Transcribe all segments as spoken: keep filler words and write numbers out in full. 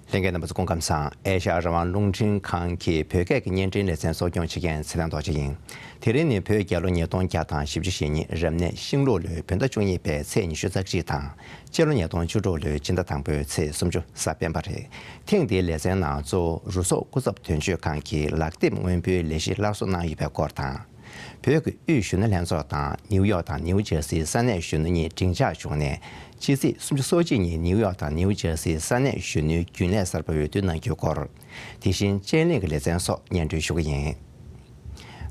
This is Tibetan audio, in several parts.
ལྷན་རྒྱས་རྣམ་པ་ཚོ་སྐུ་ཁམས་བཟང་། ཨེ་ཤ་ཡ་རང་དབང་རླུང་འཕྲིན་ཁང་གི་བོད་སྐད་ཀྱི་བརྙན་འཕྲིན་ལེ་ཚན་གཙོ་སྐྱོང་བྱེད་མཁན་ཚེ་བརྟན་རྡོ་རྗེ་ཡིན། དེ་རིང་ནི་བོད་རྒྱལ་ལོ་ཉིས་སྟོང་བརྒྱ་དང་བཞི་བཅུ་ཞེ་གཉིས་རབ་གནས་ཤིང་ལུག་ལོའི་བོད་ཟླ་བཅུ་གཉིས་པའི་ཚེས་ཉི་ཤུ་རྩ་གཅིག་དང་། སྤྱི་ལོ་ཉིས་སྟོང་བཅུ་དྲུག་ལོའི་སྤྱི་ཟླ་དང་པོའི་ཚེས་སུམ་ཅུ་རྩ་བདུན་པ་རེད། ཐེངས་འདིའི་ལེ་ཚན་ནང་གཙོ་བོ་རུ་སོག་སྐུ་ཚབ་དོན་གཅོད་ཁང་གི་ལག་དེབ་སྔོན་པོའི་ལས་གཞི་སླར་གསོ་གནང་ཡོད་པའི་སྐོར་དང་། བོད་ཀྱི་དབུས་གཞོན་ནུ་ལྷན་ཚོགས་དང་ནིའུ་ཡོག་དང་ནིའུ་ཇར་སིའི་ས་གནས་གཞོན་ནུ་གཉིས་འགྲིག་འཇགས་བྱུང་ནས། ཕྱི་ཚེས་སུམ་ཅུ་སོ་གཅིག་ཉིན་ནིའུ་ཡོག་དང་ནིའུ་ཇར་སིའི་ས་གནས་གཞོན་ནུའི་རྒྱུན་ལས་གསར་པ་འོས་བསྡུ་གནང་རྒྱུའི་སྐོར། དེ་བཞིན་དཔྱད་གླེང་གི་ལེ་ཚན་སོགས་སྙན་སྒྲོན་ཞུ་གི་ཡིན།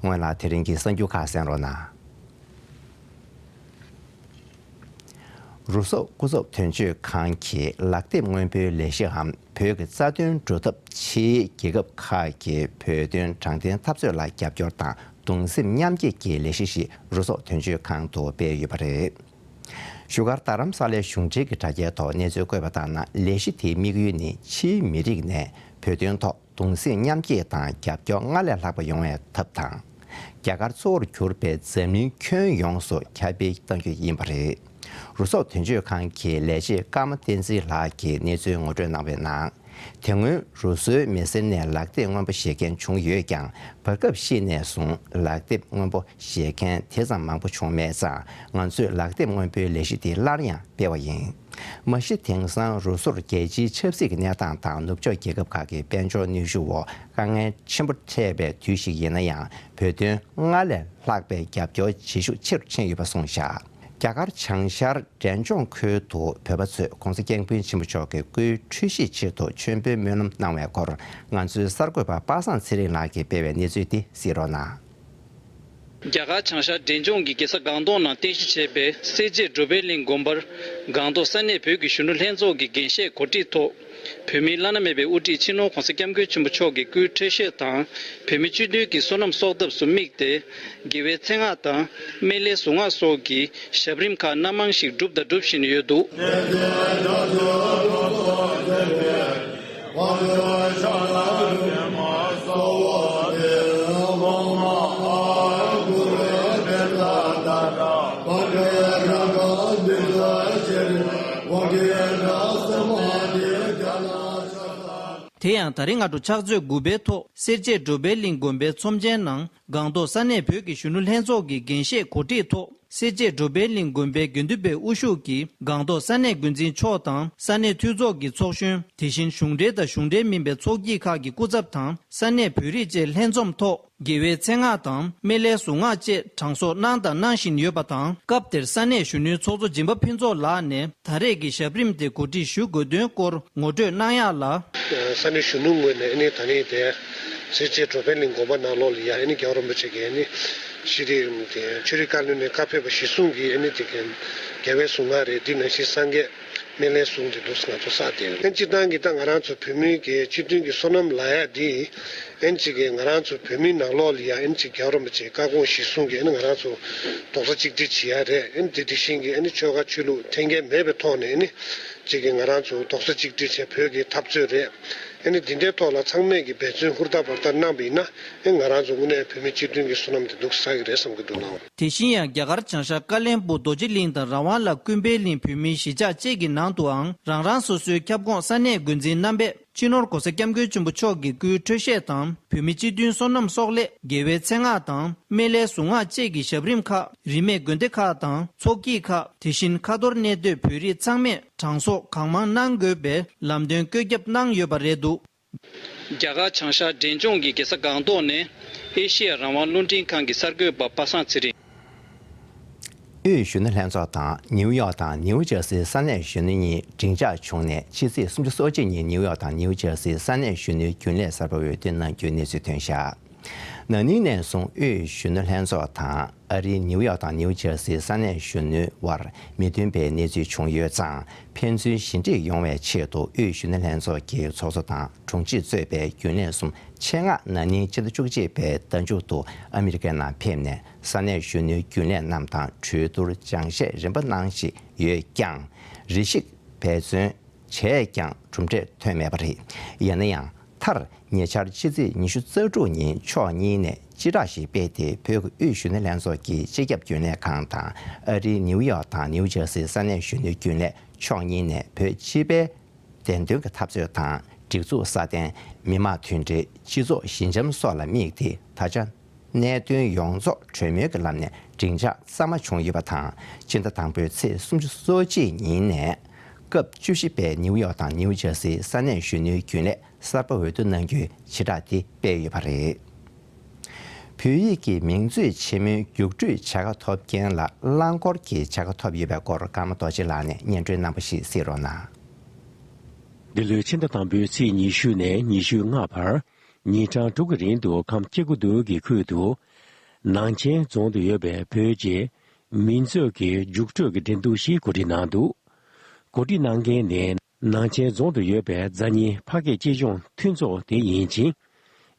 སྔོན་ལ་དེ་རིང་གི་གསར་འགྱུར་ཁག་གསན་རོགས་གནང་། རུ་སོག་སྐུ་ཚབ་དོན་གཅོད་ཁང་གི་ལག་དེབ་སྔོན་པོའི་ལས་གཞིའམ། བོད་ཀྱི་རྩ་དོན་སྒྲུབ་ཐབས་ཕྱིའི་རྒྱལ་ཁབ་ཁག་གིས་བོད་དོན་དྲང་བདེན་འཐབ་རྩོད་ལ་རྒྱབ་སྐྱོར་དང་གདུང་སེམས་མཉམ་སྐྱེད་ཀྱི་ལས་གཞི་ཞིག་རུ་སོག་དོན་གཅོད་ཁང་དུ་སྤེལ་ཡོད་པ་རེད། བཞུགས་སྒར་རྡ་རམ་ས་ལའི་གཞུང་འབྲེལ་གྱི་དྲ་རྒྱའི་ཐོག་གནས་ཚུལ་བཀོད་པ་ལྟར་ན། ལས་གཞི་དེའི་དམིགས་ཡུལ་ནི་ཕྱིའི་མི་རིགས་ནས་བོད་དོན་ཐོག་གདུང་སེམས་མཉམ་སྐྱེད་དང་རྒྱབ་སྐྱོར་སྔར་ལས་ལྷག་པ་ཡོང་བའི་ཐབས་དང་། རྒྱ་གར་གཙོ་བོར་གྱུར་པའི་འཛམ་གླིང་ཁྱོན་ཡོངས་སུ་ཁྱབ་སྤེལ་གཏང་རྒྱུ་ཡིན་པ་རེད། རུ་སོག་དོན་གཅོད་ཁང་གི་ལས་བྱེད་ཀརྨ་བསྟན་འཛིན་ལགས་ཀྱིས་གནས་ཚུལ་ངོ་སྤྲོད་གནང་བའི་ནང་། དེ་སྔོན་རུ་སོའི་མི་སེར་ནས་ལག་དེབ་སྔོན་པོ་བཞེས་མཁན་བྱུང་ཡོད་ཀྱང་། བར་སྐབས་ཤིག་ནས་བཟུང་ལག་དེབ་སྔོན་པོ་བཞེས་མཁན་དེ་ཙམ་མང་པོ་བྱུང་མེད་ཙང་། ང་ཚོས་ལག་དེབ་སྔོན་པོའི་ལས་གཞི་དེ་སླར་ཡང་སྤེལ་བ་ཡིན། མ་གཞི་དེང་སང་རུ་སོར་རྒྱལ་སྤྱིའི་ཆབ་སྲིད་ཀྱི་གནས་སྟངས་དང་ནུབ་ཕྱོགས་རྒྱལ་ཁབ་ཁག་གི་དཔལ་འབྱོར་གནོན་ཤུགས་འོག་དཀའ་ངལ་ཆེན་པོ་འཕྲད་པའི་དུས་ཤིག་ཡིན་ན་ཡང་། བོད་དོན་སྔར་ལས་ལྷག་པའི་རྒྱབ་སྐྱོར་བྱེད་ཤུགས་ཆེ་རུ་ཕྱིན་ཡོད་པ་གསུངས་བཞག་རྒྱ་གར་བྱང་ཤར་འབྲས་ལྗོངས་ཁུལ་དུ་བོད་པ་ཚོས་༸གོང་ས་༸སྐྱབས་མགོན་ཆེན་པོ་མཆོག་གི་སྐུའི་འཁྲུལ་ཞིག་ཆེད་དུ་མཆོད་འབུལ་སྨོན་ལམ་གནང་བའི་སྐོར། ང་ཚོའི་གསར་འགོད་པ་པ་སངས་ཚེ་རིང་ལགས་ཀྱིས་སྤེལ་བའི་གནས་ཚུལ་འདི་གཟིགས་རོགས་གནང་། རྒྱ་གར་བྱང་ཤར་འབྲས་ལྗོངས་ཀྱི་རྒྱལ་ས་སྒང་ཏོག་ནང་རྟེན་གཞི་བྱས་པའི་སེར་བྱེས་གྲོ་པའི་གླིང་དགོན་པར། སྒང་ཏོག་ས་གནས་བོད་ཀྱི་གཞོན་ནུ་ལྷན་ཚོགས་ཀྱི་འགན་བཞེས་གོ་སྒྲིག་ཐོག་བོད་མིའི་བླ་ན་མེད་པའི་དབུ་ཁྲིད་སྤྱི་ནོར་༸གོང་ས་༸སྐྱབས་མགོན་ཆེན་པོ་མཆོག་གི་སྐུའི་འཕྲོད་བཞེས་དང་། བོད་མི་སྤྱི་འཐུས་ཀྱི་བསོད་ནམས་གསོག་ཐབས་སུ་དམིགས་ཏེ། དགེ་བའི་མཚན་སྔགས་དང་། སྨན་བླའི་གཟུངས་སྔགས་སོགས་ཀྱི་ཞབས་རིམ་ཁག་སྣ་མང་ཞིག་བསྒྲུབས་དང་སྒྲུབ་བཞིན་ཡོད་འདུག་དེ་ཡང་ད་རེས་སྔ་དྲོ་ཕྱག་ཚོད་དགུ་པའི་ཐོག་སེར་བྱེས་གྲོ་པའི་གླིང་དགོན་པའི་ཚོམས་ཆེན་ནང་། སྒང་ཏོག་ས་གནས་བོད་ཀྱི་གཞོན་ནུ་ལྷན་ཚོགས་ཀྱི་འགན་བཞེས་གོ་སྒྲིག་ཐོག་སེར་བྱེས་གྲོ་པའི་གླིང་དགོན་པའི་དགེ་འདུན་པའི་དབུ་བཞུགས་ཀྱིས་སྒང་ཏོག་ས་གནས་འགོ་འཛིན་མཆོག་དང་ས་གནས་འཐུས་ཚོགས་ཀྱི་ཚོགས་གཞོན། དེ་བཞིན་གཞུང་འབྲེལ་དང་གཞུང་འབྲེལ་མིན་པའི་ཚོགས་སྐྱིད་ཁག་གི་སྐུ་ཚབ་དང་ས་གནས་བོད་རིགས་བཅས་ལྷན་འཛོམས་ཐོག་དགེ་བའི་མཚན་སྔགས་དང་སྨན་བླའི་གཟུངས་སྔགས་བཅས་གྲངས་གསོག་གནང་དང་གནང་བཞིན་ཡོད་པ་དང་། སྐབས་དེར་ས་གནས་གཞོན་ནུའི་ཚོགས་གཙོ་སྦྱིན་པ་ཕུན་ཚོགས་ལགས་ནས་ད་རེས་ཀྱི་ཞབས་རིམ་དེ་གོ་སྒྲིག་ཞུ་དགོས་དོན་སྐོར་ངོ་སྤྲོད་གནང་ཡག་ལ། ས་གནས་གཞོན་ནུ་ངོས་ནས་ཨ་ནི་ད་ནི་དེ་སེར་བྱེས་གྲོ་པའི་གླིང་དགོན་པ་ནང་ལོགས་ལ་ཡ་ཨ་ནི་རྒྱལ་བ་རིན་པོ་ཆེ་གི་ཨ་ནི་ཤེས་རིག་དེ་ཆོས་རིག་བཀའ་བློན་ནས་བཀའ་ཕེབས་པ་གཞིར་བཟུང་གིས་ཨ་ནི་དེ་གའི་རྒྱལ་བའི་གཟུངས་སྔགས་རེད། འདི་ནང་བཞིན་སངས་རྒྱས་སྨན་བླའི་གཟུངས་དེ་འདུག་ང་ཚོ་བསགས་བསྡད་ཡོད། ཨ་ནི་སྤྱིར་བཏང་གི་ད་ང་རང་ཚོ་བོད་མི་གི་སྤྱི་མཐུན་གྱི་བསོད་ནམས་ལབ་ཡག་འདི། ཨ་ནི་གཅིག་གིས་ང་རང་ཚོ་བོད་མིའི་ནང་ལོགས་ལ་ཡ་ཨ་ནི་གཅིག་རྒྱལ་བ་རིན་པོ་ཆེའི་བཀའ་དགོངས་གཞིར་བཟུང་གིས་ཨ་ནི་ང་རང་ཚོ་རྡོག་རྩ་གཅིག་སྒྲིལ་བྱེད་ཡག་རེད། ཨ་ནི་དེ་དེ་བཞིན་གྱི་ཨ་ནི་ཆོལ་ཁ་ཆོས་ལུགས་འཐེན་འཁྱེར་མེད་པའི་ཐོག་ནས་ཨ་ནི་གཅིག་གིས་ང་རང་ཚོ་རྡོག་རྩ་གཅིག་སྒྲིལ་བྱས་བོད་ཀྱི་འཐབ་རྩོད་རེད། ཨ་ནི་འདི་འདྲའི་ཐོག་ལ་ཚང་མས་ཀྱི་འབད་བརྩོན་ཧུར་ཐག་འབད་ཐག་གནང་བ་ཡིན་ན་ཨ་ནི་ང་རང་ཚོ་དངོས་གནས་བོད་མི་སྤྱི་མཐུན་གྱི་བསོད་ནམས་དེ་འདུག་བསགས་ཀྱི་རེད་བསམ་གྱི་འདུག་ལགས། དེ་བཞིན་ཡང་རྒྱ་གར་བྱང་ཤར་ཀ་ལན་སྦུག་རྡོ་རྗེ་གླིང་དང་རང་དབང་ལ་ཀུན་ཕན་གླིང་བོད་མིའི་གཞིས་ཆགས་བཅས་ཀྱི་ནང་དུའང་རང་རང་སོ་སོའི་ཁྱབ་ཁོངས་ས་གནས་འགོ་འཛིན་རྣམ་པས། སྤྱི་ནོར་༸གོང་ས་༸སྐྱབས་མགོན་ཆེན་པོ་མཆོག་གི་སྐུའི་འཕྲོད་བཞེས་དང་བོད་མི་སྤྱི་མཐུན་བསོད་ནམས་གསོག་ལས། དགེ་བའི་མཚན་སྔགས་དང་སྨན་བླའི་གཟུངས་སྔགས་བཅས་ཀྱི་ཞབས་རིམ་ཁག་རིས་མེད་དགོན་སྡེ་ཁག་དང་ཚོགས་སྐྱིད་ཁག་དེ་བཞིན་ཁ་ཐོར་གནས་སྡོད་བོད་རིགས་ཚང་མས་གྲངས་གསོག་གང་མང་གནང་དགོས་པའི་ལམ་སྟོན་བཀོད་ཁྱབ་གནང་ཡོད་པ་རེད་འདུག་རྒྱ་གར་བྱང་ཤར་འབྲས་ལྗོངས་ཀྱི་རྒྱལ་ས་སྒང་ཏོག་ནས་ཨེ་ཤེ་ཡ་རང་དབང་རླུང་འཕྲིན་ཁང་གི་གསར་འགོད་པ་པ་སངས་ཚེ་རིང་། དབུས་གཞོན་ནུ་ལྷན་ཚོགས་དང་ནིའུ་ཡོག་དང་ནིའུ་ཇར་སིའི་ས་གནས་གཞོན་ནུ་གཉིས་འགྲིག་འཇགས་བྱུང་ནས། ཕྱི་ཚེས་སུམ་ཅུ་སོ་གཅིག་ཉིན་ནིའུ་ཡོག་དང་ནིའུ་ཇར་སིའི་ས་གནས་གཞོན་ནུའི་རྒྱུན་ལས་གསར་པ་འོས་བསྡུ་གནང་རྒྱུའི་གནས་ཚུལ་ཐོན་བཞག་ན་ནིང་ནས་བཟུང་དབུས་གཞོན་ནུ་ལྷན་ཚོགས་དང་ཨ་རིའི་ནིའུ་ཡོག་དང་ནིའུ་ཇར་སིའི་ས་གནས་གཞོན་ནུའི་དབར་མི་མཐུན་པའི་གནས་ཚུལ་བྱུང་ཡོད་ཙང་། ཕན་ཚུན་ཞི་འགྲིག་ཡོང་བའི་ཆེད་དུ་དབུས་གཞོན་ནུ་ལྷན་ཚོགས་ཀྱི་ཚོགས་གཙོ་དང་དྲུང་ཆེས་གཙོས་པའི་རྒྱུན་ལས་གསུམ་ཆེད་མངགས་ན་ནིང་ཕྱི་ཟླ་བཅུ་གཅིག་པའི་ཟླ་མཇུག་ཏུ་ཨ་མི་རི་ཀའི་ནང་ཕེབས་ནས། ས་གནས་གཞོན་ནུའི་རྒྱུན་ལས་རྣམས་དང་གྲོས་བསྡུར་སྦྱང་བཤད་རིམ་པ་གནང་བཞིན་ཡོད་ཀྱང་། རེ་ཞིག་འབད་བརྩོན་བྱས་ཀྱང་གྲུབ་འབྲས་ཐོན་མེད་པ་རེད། ཡིན་ན་ཡང་། མཐར་ཉེ་ཆར་ཕྱི་ཚེས་ཉི་ཤུ་རྩ་དྲུག་ཉིན་ཕྱོགས་གཉིས་ནས་སྤྱི་བསྒྲགས་ཤིག་སྤེལ་ཏེ། བོད་ཀྱི་དབུས་གཞོན་ནུ་ལྷན་ཚོགས་ཀྱི་སྤྱི་ཁྱབ་རྒྱུན་ལས་ཁང་དང་ཨ་རིའི་ནིའུ་ཡོག་དང་ནིའུ་ཇར་སིའི་ས་གནས་གཞོན་ནུའི་རྒྱུན་ལས་ཕྱོགས་གཉིས་ནས་བོད་སྤྱི་པའི་བདེན་དོན་གྱི་འཐབ་རྩོད་དང་ སྒྲིག་འཛུགས་སྲ་བརྟན། མི་དམངས་མཐུན་སྒྲིལ། སྤྱི་ཚོགས་ཞི་འཇམ་སོགས་ལ་དམིགས་ཏེ། ད་ཆ་གནད་དོན་ཡོངས་རྫོགས་གྲོས་མོལ་གྱི་ལམ་ནས་འགྲིག་འཇགས་གཙང་མ་བྱུང་ཡོད་པ་དང་། སྤྱི་ཟླ་དང་པོའི་ཚེས་སུམ་ཅུ་སོ་གཅིག་ཉིན་ནས་སྐབས་བཅུ་བཞི་པའི་ནིའུ་ཡོག་དང་ནིའུ་ཇར་སིའི་ས་གནས་གཞོན་ནུའི་རྒྱུན་ལས་གསར་པ་འོས་བསྡུ་གནང་རྒྱུའི་བྱེ་བྲག་དེ་སྤེལ་ཡོད་པ་རེད། བོད་ཡིག་གི་མིང་མཛོད་ཆེན་མོའི་རྒྱུགས་སྤྲོད་བྱ་དགའ་ཐོབ་མཁན་ལ་རླངས་འཁོར་གྱི་བྱ་དགའ་ཐོབ་ཡོད་པའི་སྐོར་ཀརྨ་རྡོ་རྗེ་ལགས་ནས་སྙན་སྒྲོན་རྣམ་པ་ཞིག་གཟིགས་རོགས་གནང་། འདི་ལོའི་ཕྱི་ཟླ་དང་པོའི་ཚེས་ཉི་ཤུ་ནས་ཉི་ཤུ་ལྔ་བར་ཉིན་གྲངས་དྲུག་གི་རིང་དུ་ཁམས་སྐྱེ་རྒུ་མདོ་དབུས་ཀྱི་ཁུལ་དུ་ནང་ཆེན་རྫོང་དུ་ཡོད་པའི་བོད་ཀྱི་མིང་མཛོད་ཀྱི་རྒྱུགས་སྤྲོད་ཀྱི་འགྲན་བསྡུར་ཞིག་གོ་སྒྲིག་གནང་འདུག་གོ་སྒྲིག་གནང་མཁན་ནི་ནང་ཆེན་རྫོང་དུ་ཡོད་པའི་རྫ་ཉིན་ཕ་སྐད་གཅེས་སྐྱོང་མཐུན་ཚོགས་དེ་ཡིན་ཅིང་།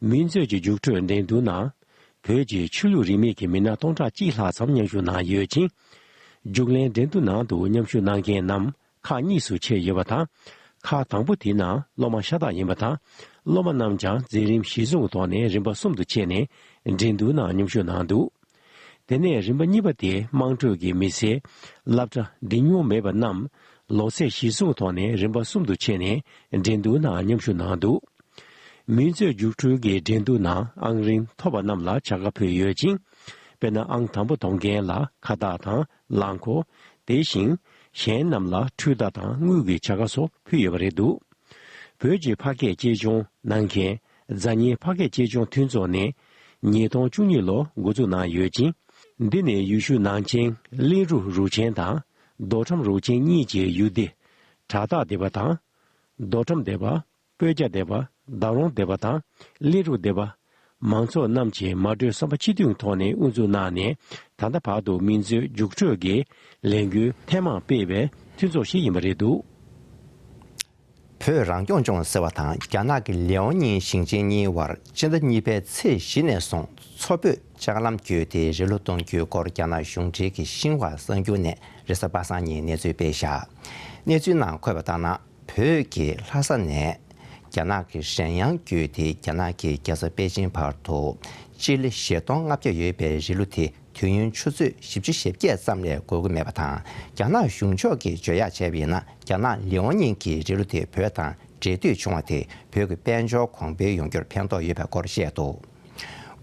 མིང་མཛོད་ཀྱི་རྒྱུགས་སྤྲོད་འགྲན་བསྡུར་ནང་བོད་ཀྱི་ཆོས་ལུགས་རིས་མེད་ཀྱི་མི་སྣ་སྟོང་ཕྲག་གཅིག་ལྷག་ཙམ་མཉམ་ཞུགས་གནང་ཡོད་ཅིང་། རྒྱུགས་ལེན་འགྲན་བསྡུར་ནང་དུ་མཉམ་ཞུགས་གནང་མཁན་རྣམས་ཁག་གཉིས་སུ་ཕྱེ་ཡོད་པ་དང་། ཁག་དང་པོ་དེའི་ནང་སློབ་མ་ཤ་སྟག་ཡིན་པ་དང་། སློབ་མ་རྣམས་ཀྱང་མཛད་རིམ་གཞིར་བཟུང་གི་ཐོག་ནས་རིམ་པ་གསུམ་དུ་ཕྱེ་ནས་འགྲན་བསྡུར་ནང་མཉམ་ཞུགས་གནང་འདུག་དེ་ནས་རིམ་པ་གཉིས་པ་དེ་དམངས་ཁྲོད་ཀྱི་མི་སེར། སློབ་གྲྭ་འགྲིམ་མྱོང་མེད་པ་རྣམས་ལོ་ཚད་གཞིར་བཟུང་ཐོག་ནས་རིམ་པ་གསུམ་དུ་ཕྱེ་ནས་འགྲན་བསྡུར་ནང་མཉམ་ཞུགས་གནང་འདུག་མིང་མཛོད་རྒྱུགས་སྤྲོད་ཀྱི་འགྲན་བསྡུར་ནང་ཨང་རིམ་མཐོ་བ་རྣམས་ལ་བྱ་དགའ་ཕུལ་ཡོད་ཅིང་། དཔེར་ན་ཨང་དང་པོ་ཐོབ་མཁན་ལ་ཁ་བཏགས་དང་རླངས་འཁོར། དེ་བཞིན་གཞན་རྣམས་ལ་འཕྲུལ་བརྡ་དང་དངུལ་གྱི་བྱ་དགའ་སོགས་ཕུལ་ཡོད་པ་རེད་འདུག་བོད་ཀྱི་ཕ་སྐད་གཅེས་སྐྱོང་གནང་མཁན་རྫ་ཉིན་ཕ་སྐད་གཅེས་སྐྱོང་མཐུན་ཚོགས་ནི་ཉིས་སྟོང་བཅུ་གཉིས་ལོ་འགོ་འཛུགས་གནང་ཡོད་ཅིང་། འདི་ནི་ཡུལ་ཤུལ་ནང་ཆེན་གླིང་རུ་རུ་ཆེན་དང་རྡོ་ཁྲམ་རུ་ཆེན་གཉིས་ཀྱི་ཡུལ་སྡེ་བྲག་སྟག་སྡེ་པ་དང་། རྡོ་ཁྲམ་སྡེ་པ། སྤོས་སྐྱ་སྡེ་པ། རྡ་རོང་སྡེ་པ་དང་གླིང་རུ་སྡེ་པ། མང་ཚོགས་རྣམས་ཀྱིས་མ་གྲོས་བསམ་པ་གཅིག་མཐུན་ཐོག་ནས་དབུ་འཛུགས་གནང་ནས། ད་ལྟ་བར་དུ་མིང་མཛོད་རྒྱུགས་སྤྲོད་ཀྱི་ལས་འགུལ་ཐེངས་མང་སྤེལ་བའི་མཐུན་ཚོགས་ཤིག་ཡིན་པ་རེད་འདུག་བོད་རང་སྐྱོང་ལྗོངས་ཟེར་བ་དང་རྒྱ་ནག་གི་ལེའོ་ཉིང་ཞིང་ཆེན་གཉིས་དབར་སྤྱི་ཟླ་གཉིས་པའི་ཚེས་བཞི་ནས་བཟུང་མཚོ་བོད་ལྕགས་ལམ་བརྒྱུད་དེ་རི་ལུ་གཏོང་རྒྱུའི་སྐོར་རྒྱ་ནག་གཞུང་འབྲེལ་གྱི་ཤིན་ཧྭ་གསར་འགྱུར་ནས་རེས་གཟའ་པ་སངས་ཉིན་གནས་ཚུལ་སྤེལ་བཞག་གནས་ཚུལ་ནང་འཁོད་པ་ལྟར་ན། བོད་ཀྱི་ལྷ་ས་ནས་རྒྱ་ནག་གི་ཧྲེན་དབྱང་བརྒྱུད་དེ་རྒྱ་ནག་གི་རྒྱལ་ས་པེ་ཅིན་བར་དུ་སྤྱི་ལེ་བཞི་སྟོང་ལྔ་བརྒྱ་ཡོད་པའི་རི་ལུ་དེ་དུས་ཡུན་ཆུ་ཚོད་བཞི་བཅུ་ཞེ་བརྒྱད་ཙམ་ལས་འགོར་གྱི་མེད་པ་དང་། རྒྱ་ནག་གཞུང་ཕྱོགས་ཀྱིས་བརྗོད་ཡག་བྱས་པ་ཡིན་ན། རྒྱ་ནག་ལེའོ་ཉིང་གི་རི་ལུ་དེ་བོད་དང་འབྲེལ་མཐུད་བྱུང་བ་དེ་བོད་ཀྱི་དཔལ་འབྱོར་གོང་འཕེལ་ཡོང་རྒྱུར་ཕན་ཐོགས་ཡོད་པའི་སྐོར་བཤད་འདུག་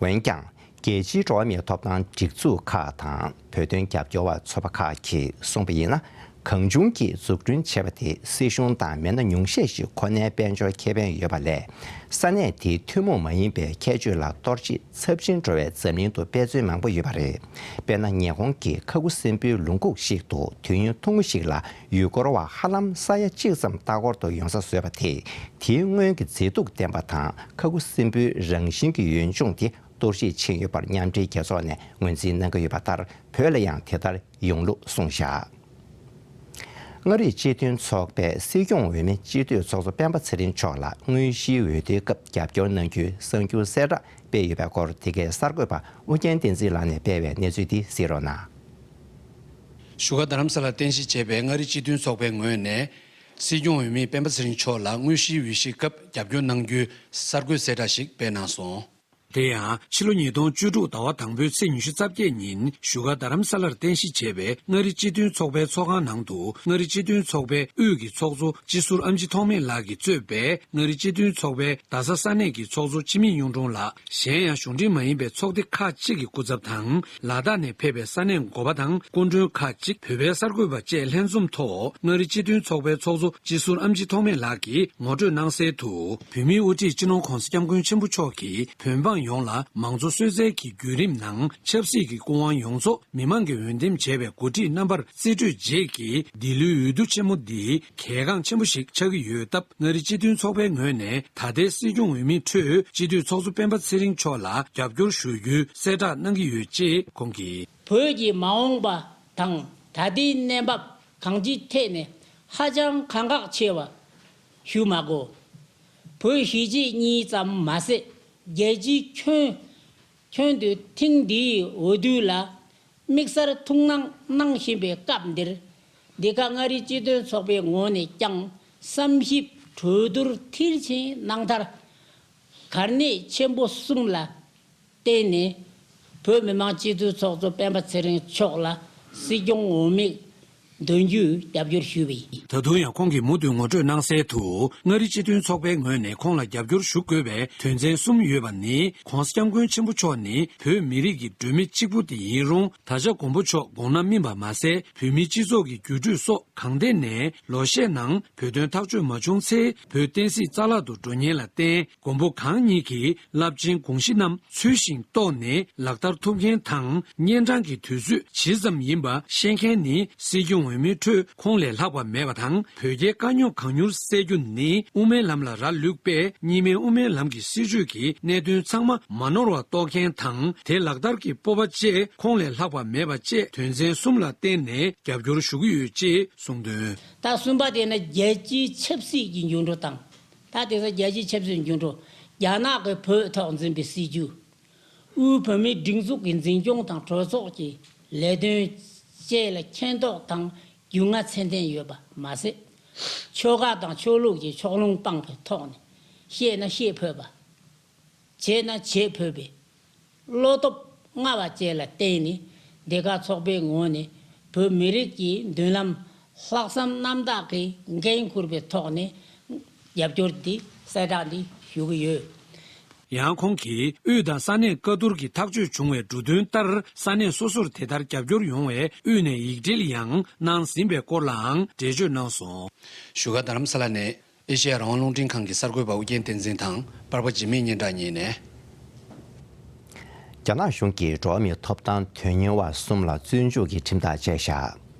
འོན་ཀྱང་། རྒྱལ་སྤྱིའི་འགྲོ་བ་མིའི་ཐོབ་ཐང་སྒྲིག་འཛུགས་ཁག་དང་བོད་དོན་རྒྱབ་སྐྱོར་བ་ཚོགས་པ་ཁག་གིས་གསུངས་པ་ཡིན་ན། གང་བྱུང་གིས་འཛུགས་སྐྲུན་བྱས་པ་དེ་སྲིད་གཞུང་དང་མི་སྣ་ཉུང་ཤས་ཤིག་ཁོ་ནའི་དཔལ་འབྱོར་ཁེ་ཕན་ཡོད་པ་ལས། ས་གནས་དེའི་ཐུན་མོང་མ་ཡིན་པའི་ཁྱད་ཆོས་ལ་གཏོར་བཤིག་ཚབས་ཆེན་འགྲོ་བའི་འཛམ་གླིང་དུ་དཔེ་མཚོན་མང་པོ་ཡོད་པ་རེད། དཔེར་ན། ཉི་ཧོང་གི་ཁ་ཁུ་སིམ་པུའི་ལུང་ཁུག་ཞིག་ཏུ་དུས་ཡུན་ཐུང་ངུ་ཞིག་ལ་ཡུལ་སྐོར་བ་ཧ་ལམ་ས་ཡ་གཅིག་ཙམ་ལྟ་སྐོར་དུ་ཡོང་ས་བཟོས་པ་དེས། དེའི་སྔོན་གྱི་མཛེས་སྡུག་ལྡན་པ་དང་། ཁ་ཁུ་སིམ་པུའི་རང་བཞིན་གྱི་ཡུལ་ལྗོངས་དེ། གཏོར་བཤིག་ཕྱིན་ཡོད་པར་མཉམ་འབྲེལ་རྒྱལ་ཚོགས་ནས་ངོས་འཛིན་གནང་གི་ཡོད་པ་ལྟར། བོད་ལ་ཡང་དེ་ལྟར་ཡོང་ལུགས་གསུངས་བཞག་མངའ་རིས་སྤྱི་མཐུན་ཚོགས་པའི་སྲིད་སྐྱོང་འོས་མི་སྤྱི་འཐུས་ཚོགས་གཙོ་སྤེན་པ་ཚེ་རིང་མཆོག་ལ་དངོས་གཞིའི་འོས་བསྡུའི་སྐབས་རྒྱབ་སྐྱོར་གནང་རྒྱུའི་གསར་འགྱུར་གསལ་བསྒྲགས་སྤེལ་ཡོད་པའི་སྐོར། འདི་གའི་གསར་འགོད་པ་ཨུ་རྒྱན་བསྟན་འཛིན་ལགས་ནས་སྤེལ་བའི་གནས་ཚུལ་འདི་གཟིགས་རོགས་གནང་། བཞུགས་སྒར་རྡ་རམ་ས་ལར་རྟེན་གཞི་བྱས་པའི་མངའ་རིས་སྤྱི་མཐུན་ཚོགས་པའི་ངོས་ནས། སྲིད་སྐྱོང་འོས་མི་སྤེན་པ་ཚེ་རིང་མཆོག་ལ་དངོས་གཞིའི་འོས་གཞིའི་སྐབས་རྒྱབ་སྐྱོར་གནང་རྒྱུའི་གསར་འགོད་གསལ་བསྒྲགས་ཤིག་སྤེལ་གནང་སོང་། དེ་ཡང་ཕྱི་ལོ་ཉིས་སྟོང་བཅུ་དྲུག་ཟླ་བ་དང་པོའི་ཚེས་ཉི་ཤུ་རྩ་བརྒྱད་ཉིན་བཞུགས་སྒར་རྡ་རམ་ས་ལར་རྟེན་གཞི་བྱས་པའི་མངའ་རིས་སྤྱི་མཐུན་ཚོགས་པའི་ཚོགས་ཁང་ནང་དུ། མངའ་རིས་སྤྱི་མཐུན་ཚོགས་པའི་དབུས་ཀྱི་ཚོགས་གཙོ་སྤྱི་ཟུར་ཨེམ་ཆི་ཐོགས་མེད་ལགས་ཀྱིས་གཙོས་པའི་མངའ་རིས་སྤྱི་མཐུན་ཚོགས་པའི་རྡ་ས་ས་གནས་ཀྱི་ཚོགས་གཙོ་འཆི་མེད་གཡུང་དྲུང་ལགས། གཞན་ཡང་གཞུང་འབྲེལ་མ་ཡིན་པའི་ཚོགས་སྡེ་ཁག་ཅིག་གི་སྐུ་ཚབ་དང་། ལ་དྭགས་ནས་ཕེབས་པའི་ས་གནས་འགོ་པ་དང་སྐུ་མགྲོན་ཁག་ཅིག་བོད་པའི་གསར་འགོད་པ་བཅས་ལྷན་འཛོམས་ཐོག་མངའ་རིས་སྤྱི་མཐུན་ཚོགས་པའི་ཚོགས་གཙོ་སྤྱི་ཟུར་ཨེམ་ཆི་ཐོགས་མེད་ལགས་ཀྱིས་ངོ་སྤྲོད་གནང་གསལ་དུ། བོད་མིའི་དབུ་ཁྲིད་སྤྱི་ནོར་༧གོང་ས་༧སྐྱབས་མགོན་ཆེན་པོ་མཆོག་གིས་བོད་འབངས་ཡོངས་ལ་མང་གཙོ་སྲོལ་འཛིན་གྱི་བརྒྱུད་རིམ་ནང་ཆབ་སྲིད་ཀྱི་སྐུ་དབང་ཡོངས་རྫོགས་མི་མང་གིས་འོས་འདེམས་བྱས་པའི་འགོ་ཁྲིད་རྣམ་པར་རྩིས་སྤྲོད་རྗེས་ཀྱི་འདི་ལོའི་འོས་བསྡུ་ཆེན་མོ་འདི་གལ་འགངས་ཆེན་པོ་ཞིག་ཆགས་ཀྱི་ཡོད་སྟབས། མངའ་རིས་སྤྱི་མཐུན་ཚོགས་པའི་ངོས་ནས་ད་ལྟའི་སྲིད་སྐྱོང་འོས་མིའི་ཁྲོད་སྤྱི་འཐུས་ཚོགས་གཙོ་སྤེན་པ་ཚེ་རིང་མཆོག་ལ་རྒྱབ་སྐྱོར་ཞུ་རྒྱུའི་གསལ་བསྒྲགས་གནང་གི་ཡོད་ཅེས་ཁོང་གིས། བོད་ཀྱི་མ་འོངས་པ་དང་ད་ལྟའི་གནས་བབ་གང་ཅིའི་ཐད་ནས་ཧ་ཅང་གནད་འགག་ཆེ་བ་ཞུ་མ་དགོས། བོད་གཞིས་བྱེས་གཉིས་ཙམ་མ་ཟད། རྒྱལ་སྤྱིའི་ཁྱོན་ཁྱོན་དུ་ཐེངས་འདིའི་འོས་བསྡུ་ལ་དམིགས་བསལ་ཐུགས་སྣང་གནང་བཞིན་པའི་སྐབས་འདིར། འདི་ག་མངའ་རིས་སྤྱི་མཐུན་ཚོགས་པའི་ངོས་ནས་ཀྱང་བསམ་ཞིབ་གྲོས་བསྡུར་མཐིལ་ཕྱིན་གནང་མཐར། གལ་གནད་ཆེན་པོ་གསུམ་ལ་བརྟེན་ནས། བོད་མི་མང་སྤྱི་འཐུས་ཚོགས་གཙོ་སྤེན་པ་ཚེ་རིང་མཆོག་ལ་སྲིད་སྐྱོང་འོས་མི་ འདོན་རྒྱུའི་རྒྱབ་སྐྱོར་ཞུས་པ་ཡིན། ད་དུང་ཡང་ཁོང་གིས་མུ་མཐུད་ངོ་སྤྲོད་གནང་གསལ་དུ། མངའ་རིས་སྤྱི་མཐུན་ཚོགས་པའི་ངོས་ནས་ཁོང་ལ་རྒྱབ་སྐྱོར་ཞུ་དགོས་པའི་དོན་ཚན་གསུམ་ཡོད་པ་ནི། ྋགོང་ས་ྋསྐྱབས་མགོན་ཆེན་པོ་མཆོག་ནི་བོད་མི་རིགས་ཀྱི་སྒྲོན་མེ་གཅིག་པུ་དེ་ཡིན་རུང་། ད་ཆ་མགོན་པོ་མཆོག་དགོངས་ན་སྨིན་པ་མ་ཟད། བོད་མིའི་སྤྱི་ཚོགས་ཀྱི་འགྱུར་འགྲོས་སོགས་གང་ཐད་ནས་ལོ་ཤས་ནང་བོད་དོན་ཐག་གཅོད་མ་བྱུང་ཚེ། བོད་བསྟན་སྲིད་རྩ་བརླག་ཏུ་འགྲོ་ཉེན་ལ་བརྟེན། མགོན་པོ་གང་ཉིད་ཀྱི་རླབས་ཆེན་དགོངས་གཞི་རྣམས་ཚུལ་བཞིན་རྟོགས་ནས་ལག་བསྟར་ཐུབ་མཁན་དང་། གཉན་འཕྲང་གི་དུས་ཚོད་ཇི་ཙམ་ཡིན་པ་ཤེས་མཁན་ནི་སྲིད་སྐྱོང་འོས་མིའི་ཁྲོད་ཁོང་ལས་ལྷག་པ་མེད་པ་དང་། བོད་རྒྱའི་དཀའ་རྙོག་གང་མྱུར་སེལ་རྒྱུ་ནི་དབུ་མའི་ལམ་ལ་རག་ལུས་པས། གཉིས་སྨན་དབུ་མའི་ལམ་གྱི་སྲིད་བྱུས་ཀྱི་གནད་དོན་ཚང་མ་མ་ནོར་བ་རྟོགས་མཁན་དང་། དེ་ལག་བསྟར་གྱི་སྤོབས་པ་བཅས་ཁོང་ལས་ལྷག་པ་མེད་པ་བཅས་དོན་ཚན་གསུམ་ལ་བརྟེན་ནས་རྒྱབ་སྐྱོར་ཞུ་གི་ཡོད་ཅེས་གསུངས་དོན། ད་གསུམ་པ་དེ་ནི་རྒྱལ་སྤྱིའི་ཆབ་སྲིད་ཀྱི་འགྱུར་འགྲོས་དང་། ད་དེ་ཚོ་རྒྱལ་སྤྱིའི་ཆབ་སྲིད་འགྱུར་འགྲོས། རྒྱ་ནག་གིས་བོད་ཐོག་འཛིན་པའི་སྲིད་བྱུས། དབུས་བོད་མིའི་སྒྲིག་འཛུགས་ཀྱི་འཛིན་སྐྱོང་དང་གྲོས་ཚོགས་ཀྱི་ལས་དོན་བཅས་ལ་མཁྱེན་རྟོགས་དང་རྒྱུས་མངའ་ཚད་ལྡན་ཡོད་པ་མ་ཟད། ཆོལ་ཁ་དང་ཆོས་ལུགས་ཀྱི་ཕྱོགས་ལྷུང་སྤངས་པའི་ཐོག་ནས་བཤད་ན་བཤད་ཕོད་པ། བྱས་ན་བྱེད་ཕོད་པའི་བློ་སྟོབས་མངའ་བ་བཅས་ལ་བརྟེན་ནས། འདི་ག་ཚོགས་པའི་ངོས་ནས་བོད་མི་རིགས་ཀྱི་མདུན་ལམ་ལྷག་བསམ་རྣམ་དག་གིས་འགན་འཁུར་བའི་ཐོག་ནས་རྒྱབ་སྐྱོར་འདི་གསལ་བསྒྲགས་འདི་ཞུ་གི་ཡོད། ཡང་ཁོང་གིས་དབུས་དང་ས་གནས་བཀའ་བསྡུར་གྱིས་ཐག་གཅོད་བྱུང་བའི་འབྲུ་དོན་ལྟར། ས་གནས་སོ་སོར་དེ་ལྟར་རྒྱབ་སྐྱོར་ཡོང་བའི་དབུས་ནས་ཡིག་འབྲེལ་ཡང་གནང་ཟིན་པའི་སྐོར་ལའང་འགྲེལ་བརྗོད་གནང་སོང་། བཞུགས་སྒར་རྡ་རམ་ས་ལ་ནས་ཨེ་ཤེ་ཡ་རང་དབང་རླུང་འཕྲིན་ཁང་གི་གསར་འགོད་པ་ཨུ་རྒྱན་བསྟན་འཛིན་དང་པར་པ་འཇིགས་མེད་སྙན་གྲགས་གཉིས་ནས། རྒྱ་ནག་གཞུང་གིས་འགྲོ་བ་མིའི་ཐོབ་ཐང་དོན་གཉེར་བ་གསུམ་ལ་བཙོན་འཇུག་གི་ཁྲིམས་ཐག་བཅད་བཞག་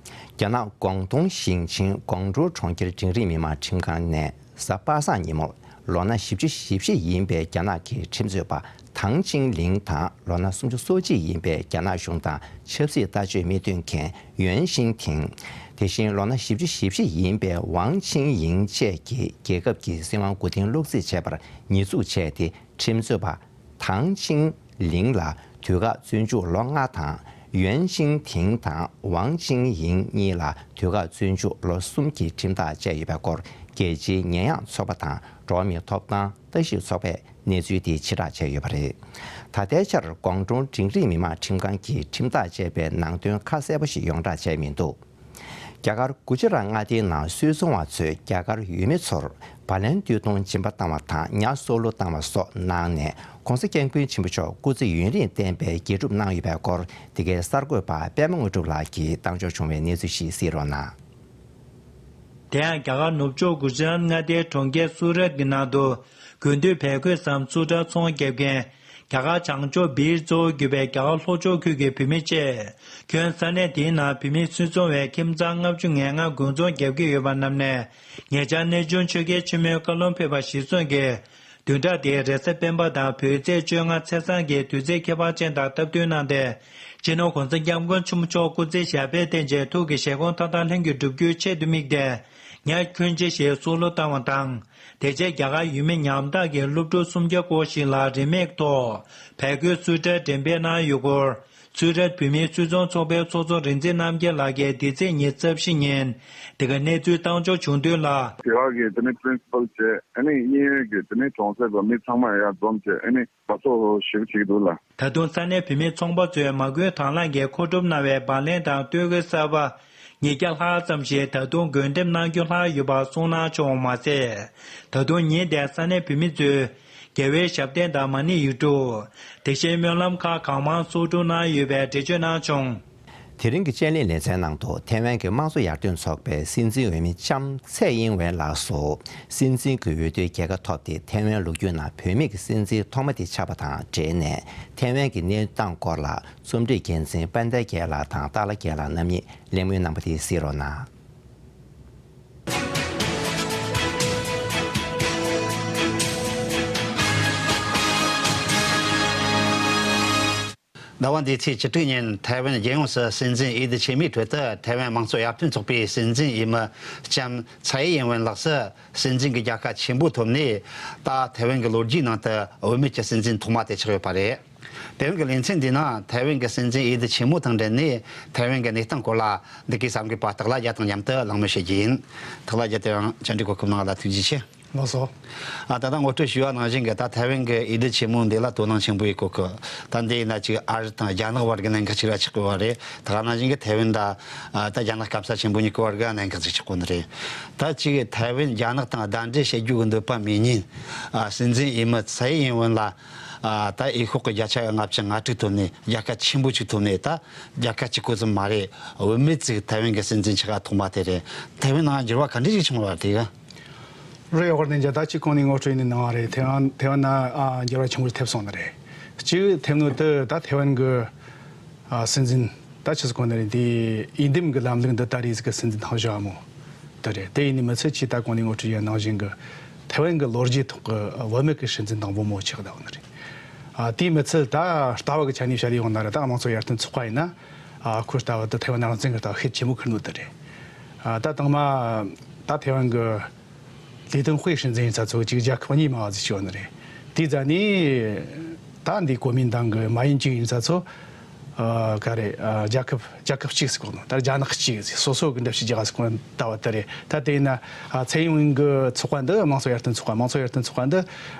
རྒྱ་ནག་ཀོང་ཏུང་ཞིང་ཆེན་ཀོང་ཀྲོའུ་གྲོང་ཁྱེར་འབྲིང་རིམ་མི་མང་ཁྲིམས་ཁང་ནས་གཟའ་པ་སངས་ཉིན་མོར་ལོ་ན་བཞི་བཅུ་ཞེ་བཞི་ཡིན་པའི་རྒྱ་ནག་གི་ཁྲིམས་རྩོད་པ་ཐང་ཅིང་ལིང་དང་། ལོ་ན་སུམ་ཅུ་སོ་གཅིག་ཡིན་པའི་རྒྱ་ནག་གཞུང་དང་ཆབ་སྲིད་ལྟ་སྤྱོད་མི་མཐུན་མཁན་ཡོན་ཤིང་ཐིང་། དེ་བཞིན་ལོ་ན་བཞི་བཅུ་ཞེ་བཞི་ཡིན་པའི་ཝང་ཆིང་ཡིང་བཅས་ཀྱིས་རྒྱལ་ཁབ་ཀྱི་སྲིད་དབང་མགོ་རྟིང་སློག་རྩིས་བྱས་པར་ཉེས་འཛུགས་བྱས་ཏེ། ཁྲིམས་རྩོད་པ་ཐང་ཆིང་ལིང་ལ་དུས་བཀག་བཙོན་འཇུག་ལོ་ལྔ་དང་། ཡོན་ཤིང་ཐིང་དང་ཝང་ཆིང་ཡིང་གཉིས་ལ་དུས་བཀག་བཙོན་འཇུག་ལོ་གསུམ་གྱི་ཁྲིམས་ཐག་བཅད་ཡོད་པའི་སྐོར། རྒྱལ་སྤྱིའི་ཉེས་ཡངས་ཚོགས་པ་དང་འགྲོ་བ་མིའི་ཐོབ་ཐང་ལྟ་ཞིབ་ཚོགས་པས་གནས་ཚུལ་དེ་ཕྱིར་བསྒྲགས་བྱས་ཡོད་པ་རེད། ད་ལྟའི་ཆར་ཀོང་ཀྲུང་འབྲིང་རིམ་མི་མང་ཁྲིམས་ཁང་གིས་ཁྲིམས་ཐག་བཅད་པའི་ནང་དོན་ཁ་གསལ་པོ་ཞིག་ཡོངས་བསྒྲགས་བྱས་མི་འདུག་རྒྱ་གར་གུ་ཇི་རཱཏ་མངའ་སྡེའི་ནང་སུད་ཚོང་བ་ཚོས་རྒྱ་གར་ཡུལ་མི་ཚོར་བ་ལན་སྟོད་ཐུང་སྦྱིན་པ་བཏང་བ་དང་ཉ་སྲོག་བླུ་བཏང་བ་སོགས་གནང་ནས། ྋགོང་ས་ྋསྐྱབས་མགོན་ཆེན་པོ་མཆོག་སྐུ་ཚེ་ཡུན་རིང་བརྟན་པའི་དགེ་སྒྲུབ་གནང་ཡོད་པའི་སྐོར། འདི་གའི་གསར་འགོད་པ་པད་མ་དངོས་གྲུབ་ལགས་ཀྱིས་བཏང་འབྱོར་བྱུང་བའི་གནས་ཚུལ་ཞིག་གསན་རོགས་གནང་། དེ་ཡང་རྒྱ་གར་ནུབ་ཕྱོགས་གུ་ཇི་རཱཏ་མངའ་སྡེའི་གྲོང་ཁྱེར་སུ་རཏ་གི་ནང་དུ། དགུན་དུས་བལ་གོས་སམ་སུ་ཊར་ཚོང་རྒྱག་མཁན། རྒྱ་གར་བྱང་ཕྱོགས་སྦིར་གཙོ་བོ་གྱུར་པའི་རྒྱ་གར་ལྷོ་ཕྱོགས་ཁུལ་གྱི་བོད་མི་བཅས་ཁྱོན་ས་གནས་དེའི་ནང་བོད་མིའི་སུད་ཚོང་བའི་ཁྱིམ་ཚང་ལྔ་བཅུ་ང་ལྔ་དགུན་ཚོང་རྒྱག་གི་ཡོད་པ་རྣམས་ནས། ཉེ་ཆར་གནས་ཆུང་ཆོས་རྒྱལ་ཆེན་མོའི་བཀའ་སློབ་ཕེབས་པ་གཞིར་བཟུང་གིས། བདུན་ཕྲག་འདིའི་རེས་གཟའ་སྤེན་པ་དང་བོད་ཚེས་བཅོ་ལྔ་ཚེས་བཟང་གི་དུས་ཚིགས་ཁྱད་པར་ཅན་དང་སྟབས་བསྟུན་གནང་སྟེ། སྤྱི་ནོར་ྋགོང་ས་ྋསྐྱབས་མགོན་ཆེན་པོ་མཆོག་སྐུ་ཚེ་ཞབས་པད་བརྟན་ཅིང་ཐུགས་ཀྱི་བཞེད་དགོངས་མཐའ་དག་ལྷུན་གྱིས་འགྲུབ་རྒྱུའི་ཆེད་དུ་དམིགས་ཏེ། ཉ་ཁྱོན་ཆེ་ཞིག་སྲོག་བླུ་བཏང་བ་དང་། དེ་རྗེས་རྒྱ་གར་ཡུལ་མི་ཉམ་ཐག་གི་སློབ་ཕྲུག་སུམ་བརྒྱ་སྐོར་ཞིག་ལ་རིན་མེད་ཐོག་བལ་གོས་སུ་ཊར་འགྲེམས་སྤེལ་གནང་ཡོད་སྐོར། སུ་ཊར་བོད་མིའི་སུད་ཚོང་ཚོགས་པའི་ཚོགས་གཙོ་རིག་འཛིན་རྣམ་རྒྱལ་ལགས་ཀྱིས་འདི་ཚེས་ཉི་ཤུ་རྩ་བཞི་ཉིན་འདི་ག་གནས་ཚུལ་བཏང་འབྱོར་བྱུང་དོན་ལ། དེ་བ་གི་དེ་ནི་པི་རིན་སི་པལ་བཅས་ཨ་ནི་གཡས་གཡོན་གྱི་དེ་ནི་གྲོང་གསེབ་པ་མི་ཚང་མ་ཡར་འཛོམས་བྱས་ཨ་ནི་དགའ་ཚོར་ཞེ་པོ་བྱེད་ཀྱི་འདུག་ལ། ད་དུང་ས་གནས་བོད་མི་ཚོང་པ་ཚོས་མ་དངུལ་དང་བླངས་ཀྱིས་མཁོ་སྒྲུབ་གནང་བའི་བ་ལན་དང་སྟོད་གོས་གསར་པ་ཉིས་བརྒྱ་ལྷག་ཙམ་ཞིག་ད་དུང་འགོས་འགྲེམས་གནང་རྒྱུ་ལྷག་ཡོད་པ་གསུངས་གནང་བྱུང་བ་མ་ཟད། ད་དུང་ཉིན་དེར་ས་གནས་བོད་མི་ཚོས་རྒྱལ་བའི་ཞབས་བརྟན་དང་མ་ཎི་ཡིག་དྲུག་དེ་བཞིན་སྨོན་ལམ་ཁག་གང་མང་གསོག་སྒྲུབ་གནང་ཡོད་པའི་འགྲེལ་བརྗོད་གནང་བྱུང་། དེ་རིང་གི་དཔྱད་གླེང་ལེ་ཚན་ནང་དུ་ཐའེ་ཝན་གྱི་དམངས་གཙོ་ཡར་ཐོན་ཚོགས་པའི་སྲིད་འཛིན་འོས་མི་ལྕམ་ཚེ་དབྱིན་ཝེན་ལགས་སུ། སྲིད་འཛིན་གྱི་འོས་བསྡུའི་རྒྱལ་ཁ་ཐོབ་སྟེ་ཐའེ་ཝན་ལོ་རྒྱུས་ནང་བུད་མེད་ཀྱི་སྲིད་འཛིན་ཐོག་མ་དེ་ཆགས་པ་དང་འབྲེལ་ནས། ཐའེ་ཝན་གྱི་གནས་སྟངས་སྐོར་ལ་རྩོམ་སྒྲིག་འགན་འཛིན་པཱན་ཏ་རྒྱལ་ལགས་དང་ཏཱ་ལ་རྒྱལ་ལགས་རྣམ་གཉིས་གླེང་མོལ་གནང་པ་དེ་གཟིགས་རོགས་གནང་། ཟླ་བ་འདིའི་ཚེས་བཅུ་དྲུག་ཉིན་ཐའེ་ཝན་རྒྱལ་ཡོངས་སུ་སྲིད་འཛིན་འོས་བསྡུ་ཆེན་མོའི་ཁྲོད་དུ་ཐའེ་ཝན་དམངས་གཙོ་ཡར་ཐོན་ཚོགས་པའི་སྲིད་འཛིན་འོས་མི་ལྕམ་ཚའེ་ཡིན་ཝེན་ལགས་སུ་སྲིད་འཛིན་གྱི་རྒྱལ་ཁ་ཆེན་པོ་ཐོབ་ནས། ད་ཐའེ་ཝན་གྱི་ལོ་རྒྱུས་ནང་དུ་བུད་མེད་ཀྱི་སྲིད་འཛིན་ཐོག་མ་དེ་ཆགས་ཡོད་པ་རེད། དེ་རིང་གི་ལེ་ཚན་འདིའི་ནང་ཐའེ་ཝན་གྱི་སྲིད་འཛིན་འོས་བསྡུ་ཆེན་མོ་དང་འབྲེལ་ནས་ཐའེ་ཝན་གྱི་གནས་སྟངས་སྐོར་ལ་འདི་གའི་གསར་འགོད་པ་སྟག་ལྷ་རྒྱལ་དང་མཉམ་དུ་གླེང་མོལ་བྱེད་རྒྱུ་ཡིན། སྟག་ལྷ་རྒྱལ། དེ་རིང་བཅར་འདྲི་གོ་སྐབས་གནང་བ་ལ་ཐུགས་རྗེ་ཆེ། ལགས་སོ། ཨ། ད་ལྟ་ངོ་སྤྲོད་ཞུས་པ་ནང་བཞིན་གྱི་ད་ཐའེ་ཝན་གྱི་འོས་བསྡུ་ཆེན་མོ་འདི་ལ་དོ་སྣང་ཆེན་པོ་ཡོད་གོ་གི། ད་འདི་ཡིན་ན་ཅིག་ཨ་རི་དང་རྒྱ་ནག་བར་གྱི་གནད་འགག་ཅིག་ར་ཆགས་དགོས་པ་རེད། ད་ག་ནང་བཞིན་གྱི་ཐའེ་ཝན་ད་ཨ་ད་རྒྱ་ནག་སྐམ་ས་ཆེན་པོ་གཉིས་ཀྱི་བར་གྱི་གནད་འགག་ཅིག་ཆགས་དགོས་ནི་རེད། ད་ཅིག་ཐའེ་ཝན་རྒྱ་ནག་དང་ཟླ་འབྲེལ་བྱེད་རྒྱུ་གི་འདོད་པ་མེད་མཁན་ཨ་སྲིད་འཛིན་འོས་མི་ཚའེ་ཡིན་ཝེན་ལ་ཨ་ད་འོས་ཤོག་གི་བརྒྱ་ཆ་ལྔ་བཅུ་ང་དྲུག་ཐོབ་ནས་རྒྱལ་ཁ་ཆེན་པོ་ཅིག་ཐོབ་ནས། ད་རྒྱལ་ཁ་གཅིག་པོ་ཙམ་མ་རེད། བུད་མེད་ཅིག་ཐའེ་ཝན་གྱི་སྲིད་འཛིན་ཆགས་ཐོག་མ་དེ་རེད། ཐའེ་ཝན་ནང་འགྱུར་བ་ག་འདྲ་ཞིག་བྱུང་བ་རེད་དེ་ག་རེད། དབར་ནས་འཇའ་ད་ཅིག་གོང་ནས་ངོ་སྤྲོད་ཡིན་ནི་ནང་བ་རེད། ཐའེ་ཝན་ཐའེ་ཝན་ན་ཨ་འགྱུར་བ་ཆེན་པོ་ཐེབས་སོང་ནི་རེད། གཅིག་ཐེབས་ནོ་དེ་ད་ཐའེ་ཝན་གི་ཨ་སྲིད་འཛིན་ད་ཆི་ཟེར་གོ་ནི་རེད། འདི་འོས་འདེམས་གི་ལམ་ལུགས་འདི་ད་རེས་གི་སྲིད་འཛིན་ཐང་ཞོ་ཨ་མོ་དེ་རེད། དེ་ཡིན་ནི་མི་ཚད་ཅིག་ད་གོང་ནས་ངོ་སྤྲོད་ཡིན་ནང་བཞིན་གི་ཐའེ་ཝན་གི་ལོ་རྒྱུས་ཐོག་གི་བུད་མེད་གི་སྲིད་འཛིན་དང་པོ་མོ་ཆགས་བསྡད་ནི་རེད། ཨ་དེ་མི་ཚད་ད་ལྟ་བ་གི་ཆ་ནས་བཤད་ཡོང་ན་ར་ད་དམངས་གཙོ་ཡར་ཐོན་ཚོགས་པ་ཡིན་ན། ཨ་ཁོའི་ལྟ་བ་དེ་ཐའེ་ཝན་རང་བཙན་གྱི་ལྟ་བ་ཤུགས་ཆེན་པོ་འཁུར་ནོ་དེ་རེད། ཨ་ད་དང་མ་ད་ཐའེ་ཝན་གྱི་ལི་ཏུན་ཧུའེ་སྲིད་འཛིན་ཡིན་ས་ཚོ་གཅིག་རྒྱལ་ཁབ་གཉིས་མ་བ་ཟིག་བྱོན་ནི་རེད། དེའི་རྗེས་ནས་ད་འདི་གོ་མིན་ཏང་གི་མ་ཡིན་གཅིག་ཡིན་ས་ཚོ་ཨ་ག་རེ་ཨ་རྒྱལ་ཁབ་རྒྱལ་ཁབ་གཅིག་ཟེར་གོ་ནོ། ད་རྒྱ་ནག་གཅིག་ཟེར། སོ་སོ་གི་འདྲ་བྱེད་རྒྱག་ཟེར་གོ་ནོ་ལྟ་བ་དེ་རེད། ད་དེ་ཡིན་ན་ཨ་ཚའེ་ཡིན་ཝེན་གི་ཚོགས་པ་འདི་དམངས་གཙོ་ཡར་ཐོན་ཚོགས་པ། དམངས་གཙོ་ཡར་ཐོན་ཚོགས་པ་འདི་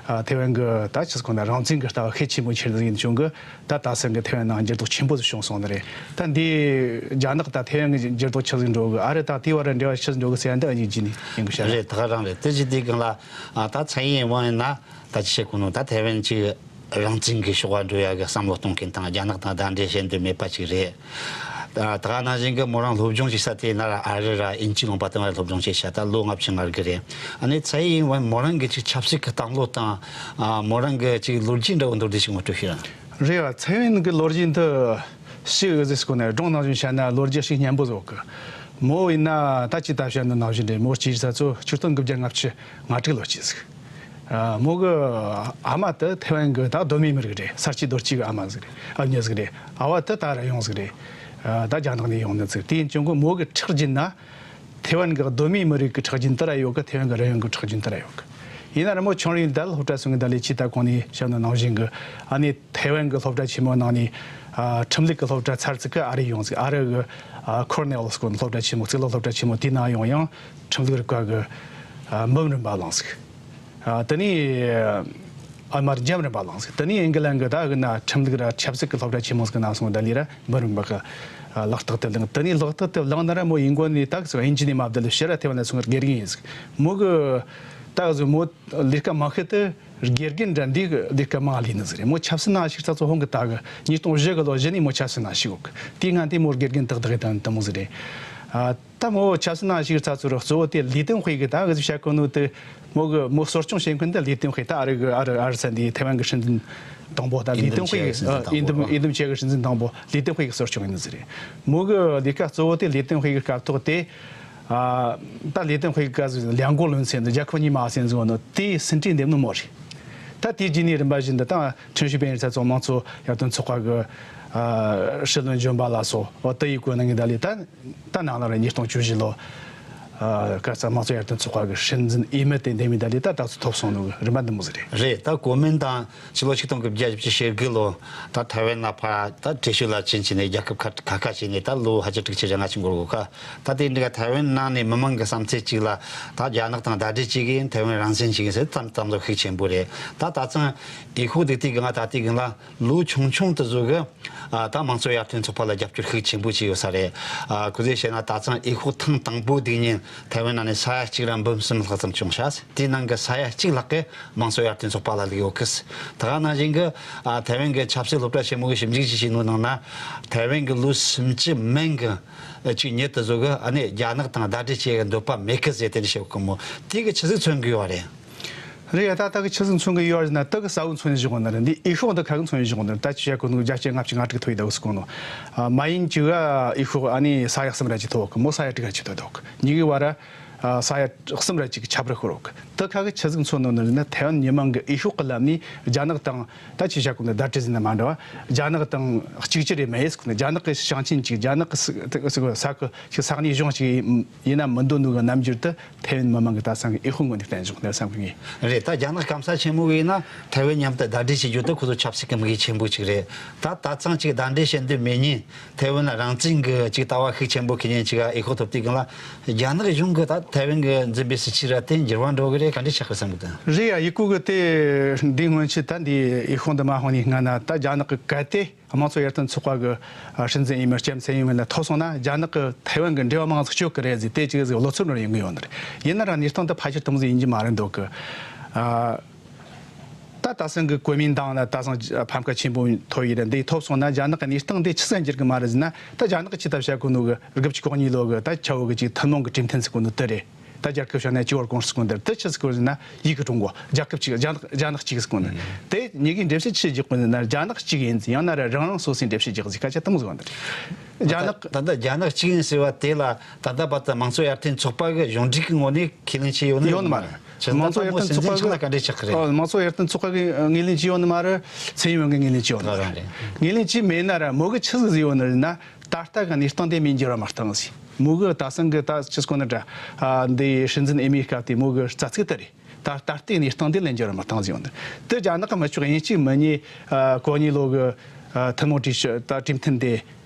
ཨ་ཐའེ་ཝན་གི་ད་ཆི་ཟེར་གོ་ན་རང་བཙན་གི་ལྟ་བ་ཤུགས་ཆེན་པོ་འཁྱེར་ཟིག་ཡིན་བྱུང་གི། ད་ད་སང་གི་ཐའེ་ཝན་ནང་འགྱུར་ལྡོག་ཆེན་པོ་ཟིག་བྱུང་སོང་ནི་རེད། ད་འདི་རྒྱ་ནག་ད་ཐའེ་ཝན་གི་འགྱུར་ལྡོག་ཆི་ཟིག་འགྲོ་གི། ཨ་རི་ད་དེ་བར་འབྲེལ་བ་ཆི་ཟིག་འགྲོ་གི་ཟེར་ཡ་འདི་ཨ་ཉིག་གི་ནས་ཡིན་གི་ཤ་རེད། ད་ག་རང་རེད། དེ་ཅི་དེ་གང་ལ་ཨ་ད་ཚའེ་ཡིན་ཝེན་ཡིན་ན་ད་ཅི་བྱེད་གོ་ནོ། ད་ཐའེ་ཝན་ཅིག་རང་བཙན་གྱི་ཕྱོགས་ལ་འགྲོ་ཡ་གི་བསམ་བློ་གཏོང་མཁན་དང་རྒྱ་ནག་དང་ཟླ་འབྲེལ་བྱེད་འདོད་མེད་པ་ཅིག་རེད། ད་ད་ག་ནང་བཞིན་གྱི་མོ་རང་སློབ་སྦྱོང་བྱེད་ས་དེ་ན་ར་ཨ་རི་ར་དབྱིན་ཇི་ལུང་པ་དེ་ན་ར་སློབ་སྦྱོང་བྱེད་ཤག་ད་ལོ་ལྔ་བཅུ་ང་དགུ་རེད། ཨ་ནི་ཚའེ་ཡིན་ཝེན་མོ་རང་གི་ཅིག་ཆབ་སྲིད་ཀྱི་བསམ་བློ་དང་ཨ་མོ་རང་གི་ཅིག་ལོ་རྒྱུས་འདྲ་བོ་མདོར་བསྡུས་ཤིག་ངོ་སྤྲོད་ཞུས་ར། རེད་བ། ཚའེ་ཝེན་གི་ལོ་རྒྱུས་འདི་ཞིག་ཟིག་གོ་ནས་སྒྲུང་ནང་བཞིན་བཤད་ན་ལོ་རྒྱུས་ཞིག་སྙན་པོ་བཟོ་གི། མོ་ཡིན་ན་ད་ཅི་ད་བཤད་ནོ་ནང་བཞིན་རེད། མོ་སྐྱེས་ས་ཚོ་ཆིག་སྟོང་དགུ་བརྒྱ་ལྔ་བཅུ་ང་དྲུག་ལོ་སྐྱེས་ཟིག་ཨ་མོ་གི་ཨ་མ་དེ་ཐའེ་ཝན་གི་ད་གདོད་མའི་མི་རིགས་རེད། ས་སྐྱེས་རྡོ་སྐྱེས་གི་ཨ་མ་ཟིག་རེད། ཨ་མྱེས་ཟིག་རེད། ཨ་བ་དེ་ད་ར་ཡོང་ཟིག་རེད། ཨ་ད་རྒྱ་ནག་ནས་ཡོང་ནི་ཟིག་དེ་ཡིན་ཀྱང་གི་མོ་གི་ཁྲག་རྒྱུན་ན་ཐའེ་ཝན་གི་གདོད་མའི་མི་རིགས་གི་ཁྲག་རྒྱུན་དེ་ར་ཡོད་གི། ཐའེ་ཝན་གི་རང་ཡོང་གི་ཁྲག་རྒྱུན་དེ་ར་ཡོད་གི། ཡིན་ན་ར་མོ་ཆུང་རིང་ད་སློབ་གྲྭ་སོང་གི་ད་ལས་ཅི་ད་གོང་ནས་བཤད་ནོ་ནང་བཞིན་གི་ཨ་ནི་ཐའེ་ཝན་གི་སློབ་གྲྭ་ཆེན་མོ་ནང་ནས་ཨ་ཁྲིམས་ལུགས་གི་སློབ་གྲྭ་ཚར་ཚིག་གི་ཨ་རི་ཡོང་ཟིག་ཨ་རི་གི་ཨ་ཁོར་ནེལ་སྐོར་སློབ་གྲྭ་ཆེན་མོ་གཙུག་ལག་སློབ་གྲྭ་ཆེན་མོ་དེའི་ནང་ཡོང་ཡང་ཁྲིམས་ལུགས་རིག་པ་གི་ཨ་འབུམ་རིམ་པ་བླངས་ཟིག་ཨ་དེ་ནས་ཨ་མར་འཇམ་རིམ་པ་བླངས་ཟིག་དེ་ནས་ཨིན་གི་ལན་གི་ད་གི་ན་ཁྲིམས་ལུགས་ར་ཆབ་སྲིད་གི་སློབ་གྲྭ་ཆེན་མོ་ཟིག་ན་སོང་ད་ལི་ར་འབུམ་རིམ་པ་གི་ཨ་ལག་རྟགས་དེ་བླངས། དེ་ནས་ལག་རྟགས་དེ་བླངས་ན་ར་མོ་ཡིན་གོ་ནི་ད་གི་ཟིག་ཨིན་ཇི་ནས་མ་བསྡད་ལ་ཕྱིར་ར་ཐའེ་ཝན་ལ་སོང་གི་དགེ་རྒན་ཡིན་ཟིག་མོ་གི་ད་གི་ཟིག་མོ་ལས་ཀ་མང་ཤོས་དེ་དགེ་རྒན་འདྲ་འདི་གི་ལས་ཀ་མང་ལས་ནི་ཟིག་རེད། མོ་ཆབ་སྲིད་ནང་ཞུགས་ས་ཚོ་ཧོང་གི་ད་གི་ཉིས་སྟོང་བཞི་གི་ལོ་གཞི་ནས་མོ་ཆབ་སྲིད་ནང་ཞུགས་གི། དེའི་སྔ་དེ་མོ་དགེ་རྒན་ཏག་ཏག་གི་དང་དེ་མོ་ཟིག་རེད། ཨ་ད་མོ་ཆབ་སྲིད་ནང་ཞུགས་ས་ཚོ་ར་གཙོ་བོ་དེ་ལི་ཏུན་ཧུའེ་གི་ད་གི་ཟིག་བཤད་གོ་ནོ་དེ་མོ་གི་མོ་གསོ་སྐྱོང་བྱེད་མཁན་དེ་ལི་ཏུན་ཧུའེ་ད་ཨ་རི་གི་ཨ་རི་ཨ་རི་ས་འདི་ཐའེ་ཝན་གི་སྲིད་འཛིན་དང་པོ་ད་ལི་ཏུན་ཧུའེ་གི་ཨ་འོས་འདེམས་འོས་འདེམས་བྱས་གི་སྲིད་འཛིན་དང་པོ་ལི་ཏུན་ཧུའེ་གི་གསོ་སྐྱོང་ཡིན་ནི་ཟིག་རེད། མོ་གི་ལས་ཀ་གཙོ་བོ་དེ་ལི་ཏུན་ཧུའེ་གི་སྐབས་ཐོག་དེ། ཨ་ད་ལི་ཏུན་ཧུའེ་གི་སྐབས་ལས་འགོ་ལོན་ཚེ་འདི་རྒྱལ་ཁབ་གཉིས་མ་ཟེར་འཛིན་ནོ་དེའི་ཟིན་བྲིས་འདེམས་ནོ་མོ་རེད། ད་དེའི་རྗེས་ནས་རིམ་པ་བཞིན་དུ་ད་ཁྲིན་ཞུ་པེན་ཡིན་ས་ཚོ་དམངས་གཙོ་ཡར་ཐོན་ཚོགས་པ་གི་ཨ་སྲིད་བློན་གཞོན་པ་ལ་སོགས་འོ་དེ་ཡི་གོ་ནང་གི་ད་ལས་ད་ད་ནང་ལ་ར་ཉིས་སྟོང་བཅུ་བཞི་ལོ་ཨ་སྐབས་སུ་དམངས་གཙོ་ཡར་ཐོན་ཚོགས་པ་གི་སྲིད་འཛིན་འོས་མི་དེ་འདེམས་མི་ད་ལས་ད་ད་ཚོ་ཐོབ་སོང་ནོ་གི་རིམ་པ་འདི་མོ་ཟིག་རེད། རེད། ད་གོ་མིན་ཏང་ཕྱི་ལོ་ཆིག་སྟོང་དགུ་བརྒྱ་བཞི་བཅུ་ཞེ་དགུ་ལོ་ད་ཐའེ་ཝན་ལ་ཕར་ད་བྲོས་བྱོལ་ལ་ཕྱིན་བྱས་ནས་རྒྱལ་ཁབ་ཁ་ཁ་ཁ་བྱས་ནས་ད་ལོ་ཕལ་ཆེར་དྲུག་ཅུ་རེ་ལྔ་ཅིག་འགོར་གོ་ཁ། ད་དེ་འདྲ་ཐའེ་ཝན་ནང་ནས་མི་མང་གི་བསམ་ཚུལ་གཅིག་ལ་ད་རྒྱ་ནག་དང་ཟླ་སྒྲིལ་བྱེད་ཀྱི་ཡིན། ཐའེ་ཝན་རང་བཙན་བྱེད་ཀྱི་ཡིན་ཟེར་ཙམ་ཙམ་ལ་ཤུགས་ཆེན་པོ་རེད། ད་ད་ཚང་འོས་ཤོག་བསྡུ་དུས་གང་ལ་ད་དུས་གང་ལ་ལོ་ཆུང་ཆུང་དུ་བཟོ་གི་ཨ་ད་དམངས་གཙོ་ཡར་ཐོན་ཚོགས་པ་ལ་རྒྱབ་སྐྱོར་ཤུགས་ཆེན་པོ་བྱས་ཡོད་ས་རེད། ཨ་ག་ཚོད་བཤད་ན་ད་ཚང་འོས་ཤོག་ཐེངས་དང་པོ་བསྡུས་ཉིན་ཐའེ་ཝན་ནང་ནས་ས་ཡ་གཅིག་ར་འབུམ་གསུམ་ལྷག་ཙམ་བྱུང་ཤག་དེའི་ནང་གི་ས་ཡ་གཅིག་ལྷག་གི་དམངས་གཙོ་ཡར་ཐོན་ཚོགས་པ་ལ་ལུས་ཡོད་གི། ད་ག་ནང་བཞིན་གྱི་ཨ་ཐའེ་ཝན་གྱི་ཆབ་སྲིད་སློབ་གྲྭ་ཆེན་མོ་གི་ཞིབ་འཇུག་ཅིག་བྱས་ནོ་ནང་ན་ཐའེ་ཝན་གྱི་ལོ་སུམ་ཅུ་མན་གྱི་ཅིག་ཉིད་དུ་བཟོ་གི་ཨ་ནི་རྒྱ་ནག་དང་ཟླ་སྒྲིལ་བྱེད་ཀྱི་འདོད་པ་མེད་གི་ཟེར་དེ་འདྲ་བཤད་གི་མོ། དེ་གི་ཆི་ཟིག་མཚོན་གི་ཡོད་རེད། རེད་ཡ། ད་ལྟ་གི་ཆི་ཟིག་མཚོན་གི་ཡོད་རེད་ན་ད་གི་ས་བོ་མཚོན་བཞག་གོ་ནི་རེད། འདི་འོས་ཤོག་འདི་ཁ་གི་མཚོན་བཞག་གོ་ནི་རེད། ད་ཅི་བཤད་གོ་ནི་བརྒྱ་ཆ་ལྔ་བཅུ་ང་དྲུག་ཐོབ་ཡི་ད་གི་ཟེར་གོ་ནོ། ཨ་མ་ཡིན་གཅིག་ག་འོས་ཤོག་ཨ་ནི་ས་ཡ་གསུམ་ར་ཅིག་ཐོབ་གི་མོ། ས་ཡ་དྲུག་ར་ཅིག་ཐོབ་ཐོབ་གི་གཉིས་གི་བར་ར། ཨ་ས་ཡ་གསུམ་ར་ཅིག་ཁྱབ་ར་ཤོར་རོགས། དེ་ཁ་གི་ཆི་ཟིག་མཚོན་ནོ་ནི་ན་ཐའེ་ཝན་མི་མང་གི་འོས་ཤོག་གི་ལམ་ནས་རྒྱ་ནག་དང་ད་ཅི་བྱ་གོ་ནི་ཟླ་སྒྲིལ་ཟིན་ན་མ་འདྲ་བ་རྒྱ་ནག་དང་གཅིག་གྱུར་རེད་མ་ཡེ་ཟེར་གོ་ནི། རྒྱ་ནག་གི་ཞིང་ཆེན་གཅིག་རྒྱ་ནག་གི་ས་ཁུལ་ཞིག་ས་གནས་གཞུང་ཞིག་ཡིན་ན་མི་འདོད་ནོ་གི་རྣམ་འགྱུར་དེ་ཐའེ་ཝན་མི་མང་གི་ད་སང་གི་འོས་ཤོག་ངོས་ནས་བསྟན་བཞག་ནི་བསམ་གི་ངེས། རེད། ད་རྒྱ་ནག་སྐམ་ས་ཆེན་མོ་གི་ཡིན་ན་ཐའེ་ཝན་མཉམ་དུ་ཟླ་སྒྲིལ་བྱེད་རྒྱུ་དེ་ཁོ་ཚོ་ཆབ་སྲིད་ཀྱི་དམིགས་ཡུལ་ཆེན་པོ་གཅིག་རེད། ད་ད་ཚང་གཅིག་ཟླ་སྒྲིལ་བྱེད་འདོད་མེད་ཉིན། ཐའེ་ཝན་ལ་རང་བཙན་གྱི་ཅིག་ལྟ་བ་ཤུགས་ཆེན་པོ་ཁེ་ཉིན་ཅིག་འོས་ཤོག་ཐོབ་དུས་སྒང་ལ་རྒྱ་ནག་གཞུང་གི་ད་ ཐའེ་ཝན་གྱི་འཛིན་པའི་སྲིད་ཇུས་ར་དེ་འགྱུར་བ་འགྲོ་གི་རེད། ག་འདྲས་ཆགས་ཀྱི་བསམ་གི་འདུག་རེད་ཡ། ཡི་གུ་གི་དེ་འདི་སྔོན་ཆད་ད་འདི་ཡི་ཤོང་དུ་མ་ཧོང་ནས་སྔ་ན་ད་རྒྱ་ནག་གི་གལ་ཏེ་དམངས་གཙོ་ཡར་ཐོན་ཚོགས་པ་གི་ཨ་སྲིད་འཛིན་འོས་མི་ལྕམ་ཚའེ་ཡིན་ཝེན་ལ་ཐོབ་སོང་ན། རྒྱ་ནག་གི་ཐའེ་ཝན་གི་འབྲེལ་བ་མང་ཙམ་གཅོད་ཀྱི་རེད་ཟེར་དེ་ཅིག་ཟིག་བློ་འཚབ་རེ་ཡོང་གི་ཡོད་ནི་རེད། ཡིན་ན་ར་གནས་སྟངས་དེ་ཕལ་ཆེར་དེ་མོ་ཟིག་ཡིན་གྱི་མ་རེད་འདུག་གི། ཨ། ད་ད་སང་གི་གོ་མིན་ཏང་ལ་ད་སང་ཕམ་ཁ་ཆེན་པོ་ཐོབ་ཡི་རེད། འདི་ཐོབ་སོང་ན་རྒྱ་ནག་གི་གནས་སྟངས་འདི་ཆི་ཟིག་འགྱུར་གི་མ་རེད་ཟེར་ན། ད་རྒྱ་ནག་གི་ཆི་ལྟ་བྱ་གོ་ནོ་གི་དགུ་བཅུ་གོ་གཉིས་ལོ་གི་ད་ཆ་བོ་གི་ཅིག་ཐུན་མོང་གི་གྲོས་མཐུན་ཟེར་གོ་ནོ་དེ་རེད། ད་རྒྱལ་ཁབ་བྱས་ན་ཅི་བར་གོང་ཟེར་གོ་ནོ་དེ་རེད། དེ་ཆི་ཟེར་གོ་ཟེར་ན་ཡིག་གི་ཀྲུང་གོ། རྒྱལ་ཁབ་གཅིག་རྒྱ་ནག་རྒྱ་ནག་གཅིག་ཟེར་གོ་ནོ། དེ་གཉིས་ཀའི་འགྲེལ་བཤད་ཆི་བརྗོད་གོ་ཟེར་ན། རྒྱ་ནག་གཅིག་ཡིན་ཟེར། ཡང་ན་ར་རང་རང་སོ་སོའི་འགྲེལ་བཤད་རྒྱག་ཟེར་སྐད་ཆ་དེ་མོ་ཟིག་ཡོད་ནི་རེད། རྒྱ་ནག་ད་ལྟ་རྒྱ་ནག་གཅིག་ཡིན་ཟེར་བ་དེ་ལ་ད་ལྟ་བར་དུ་དམངས་གཙོ་ཡར་ཐོན་ཚོགས་པ་གི་གཞུང་འབྲེལ་གྱི་ངོས་ནས་ཁས་ལེན་བྱས་ཡོད་ནི་ཡོད་ནི་མ་རེད། ཕྱི་ནང་ད་ལྟ་མོ་སྲིད་འཛིན་ཕྱོགས་ལ་ག་འདྲས་ཆགས་ཀྱི་རེད། ཨོ། དམངས་གཙོ་ཡར་ཐོན་ཚོགས་པ་གི་ངོས་ལེན་བྱས་ཡོད་ནི་མ་རེད། ཚའེ་ཡིན་ཝེན་གི་ངོས་ལེན་བྱས་ཡོད་ནི་མ་རེད། ངོས་ལེན་བྱས་མེད་ན་ར་མོ་གི་ཆི་ཟིག་ཟིག་ཡོད་ནི་རེད་ན། ད་ལྟ་གི་གནས་སྟངས་དེ་མིན་འགྱུར་བ་མ་བཏང་ཟིག་མོ་གི་ད་སང་གི་ད་ཆི་ཟེར་གོ་ནི་འདྲ། ཨ། འདི་སྲིད་འཛིན་འོས་མིའི་སྐབས་དེ་མོ་གི་རྩ་ཚིག་དེ་རེད། ད་ད་ལྟའི་གནས་སྟངས་དེ་ལ་འགྱུར་བ་མ་བཏང་ཟིག་ཡོད་ནི་རེད། དེ་རྒྱ་ནག་གི་མི་ཆོག་ཡིན་གཅིག་མིན་གཉིས། ཨ། གོ་གཉིས་ལོ་གི་ཨ་ཐུན་མོང་གྲོས་ཆོད་ད་གྲོས་མཐུན་དེ་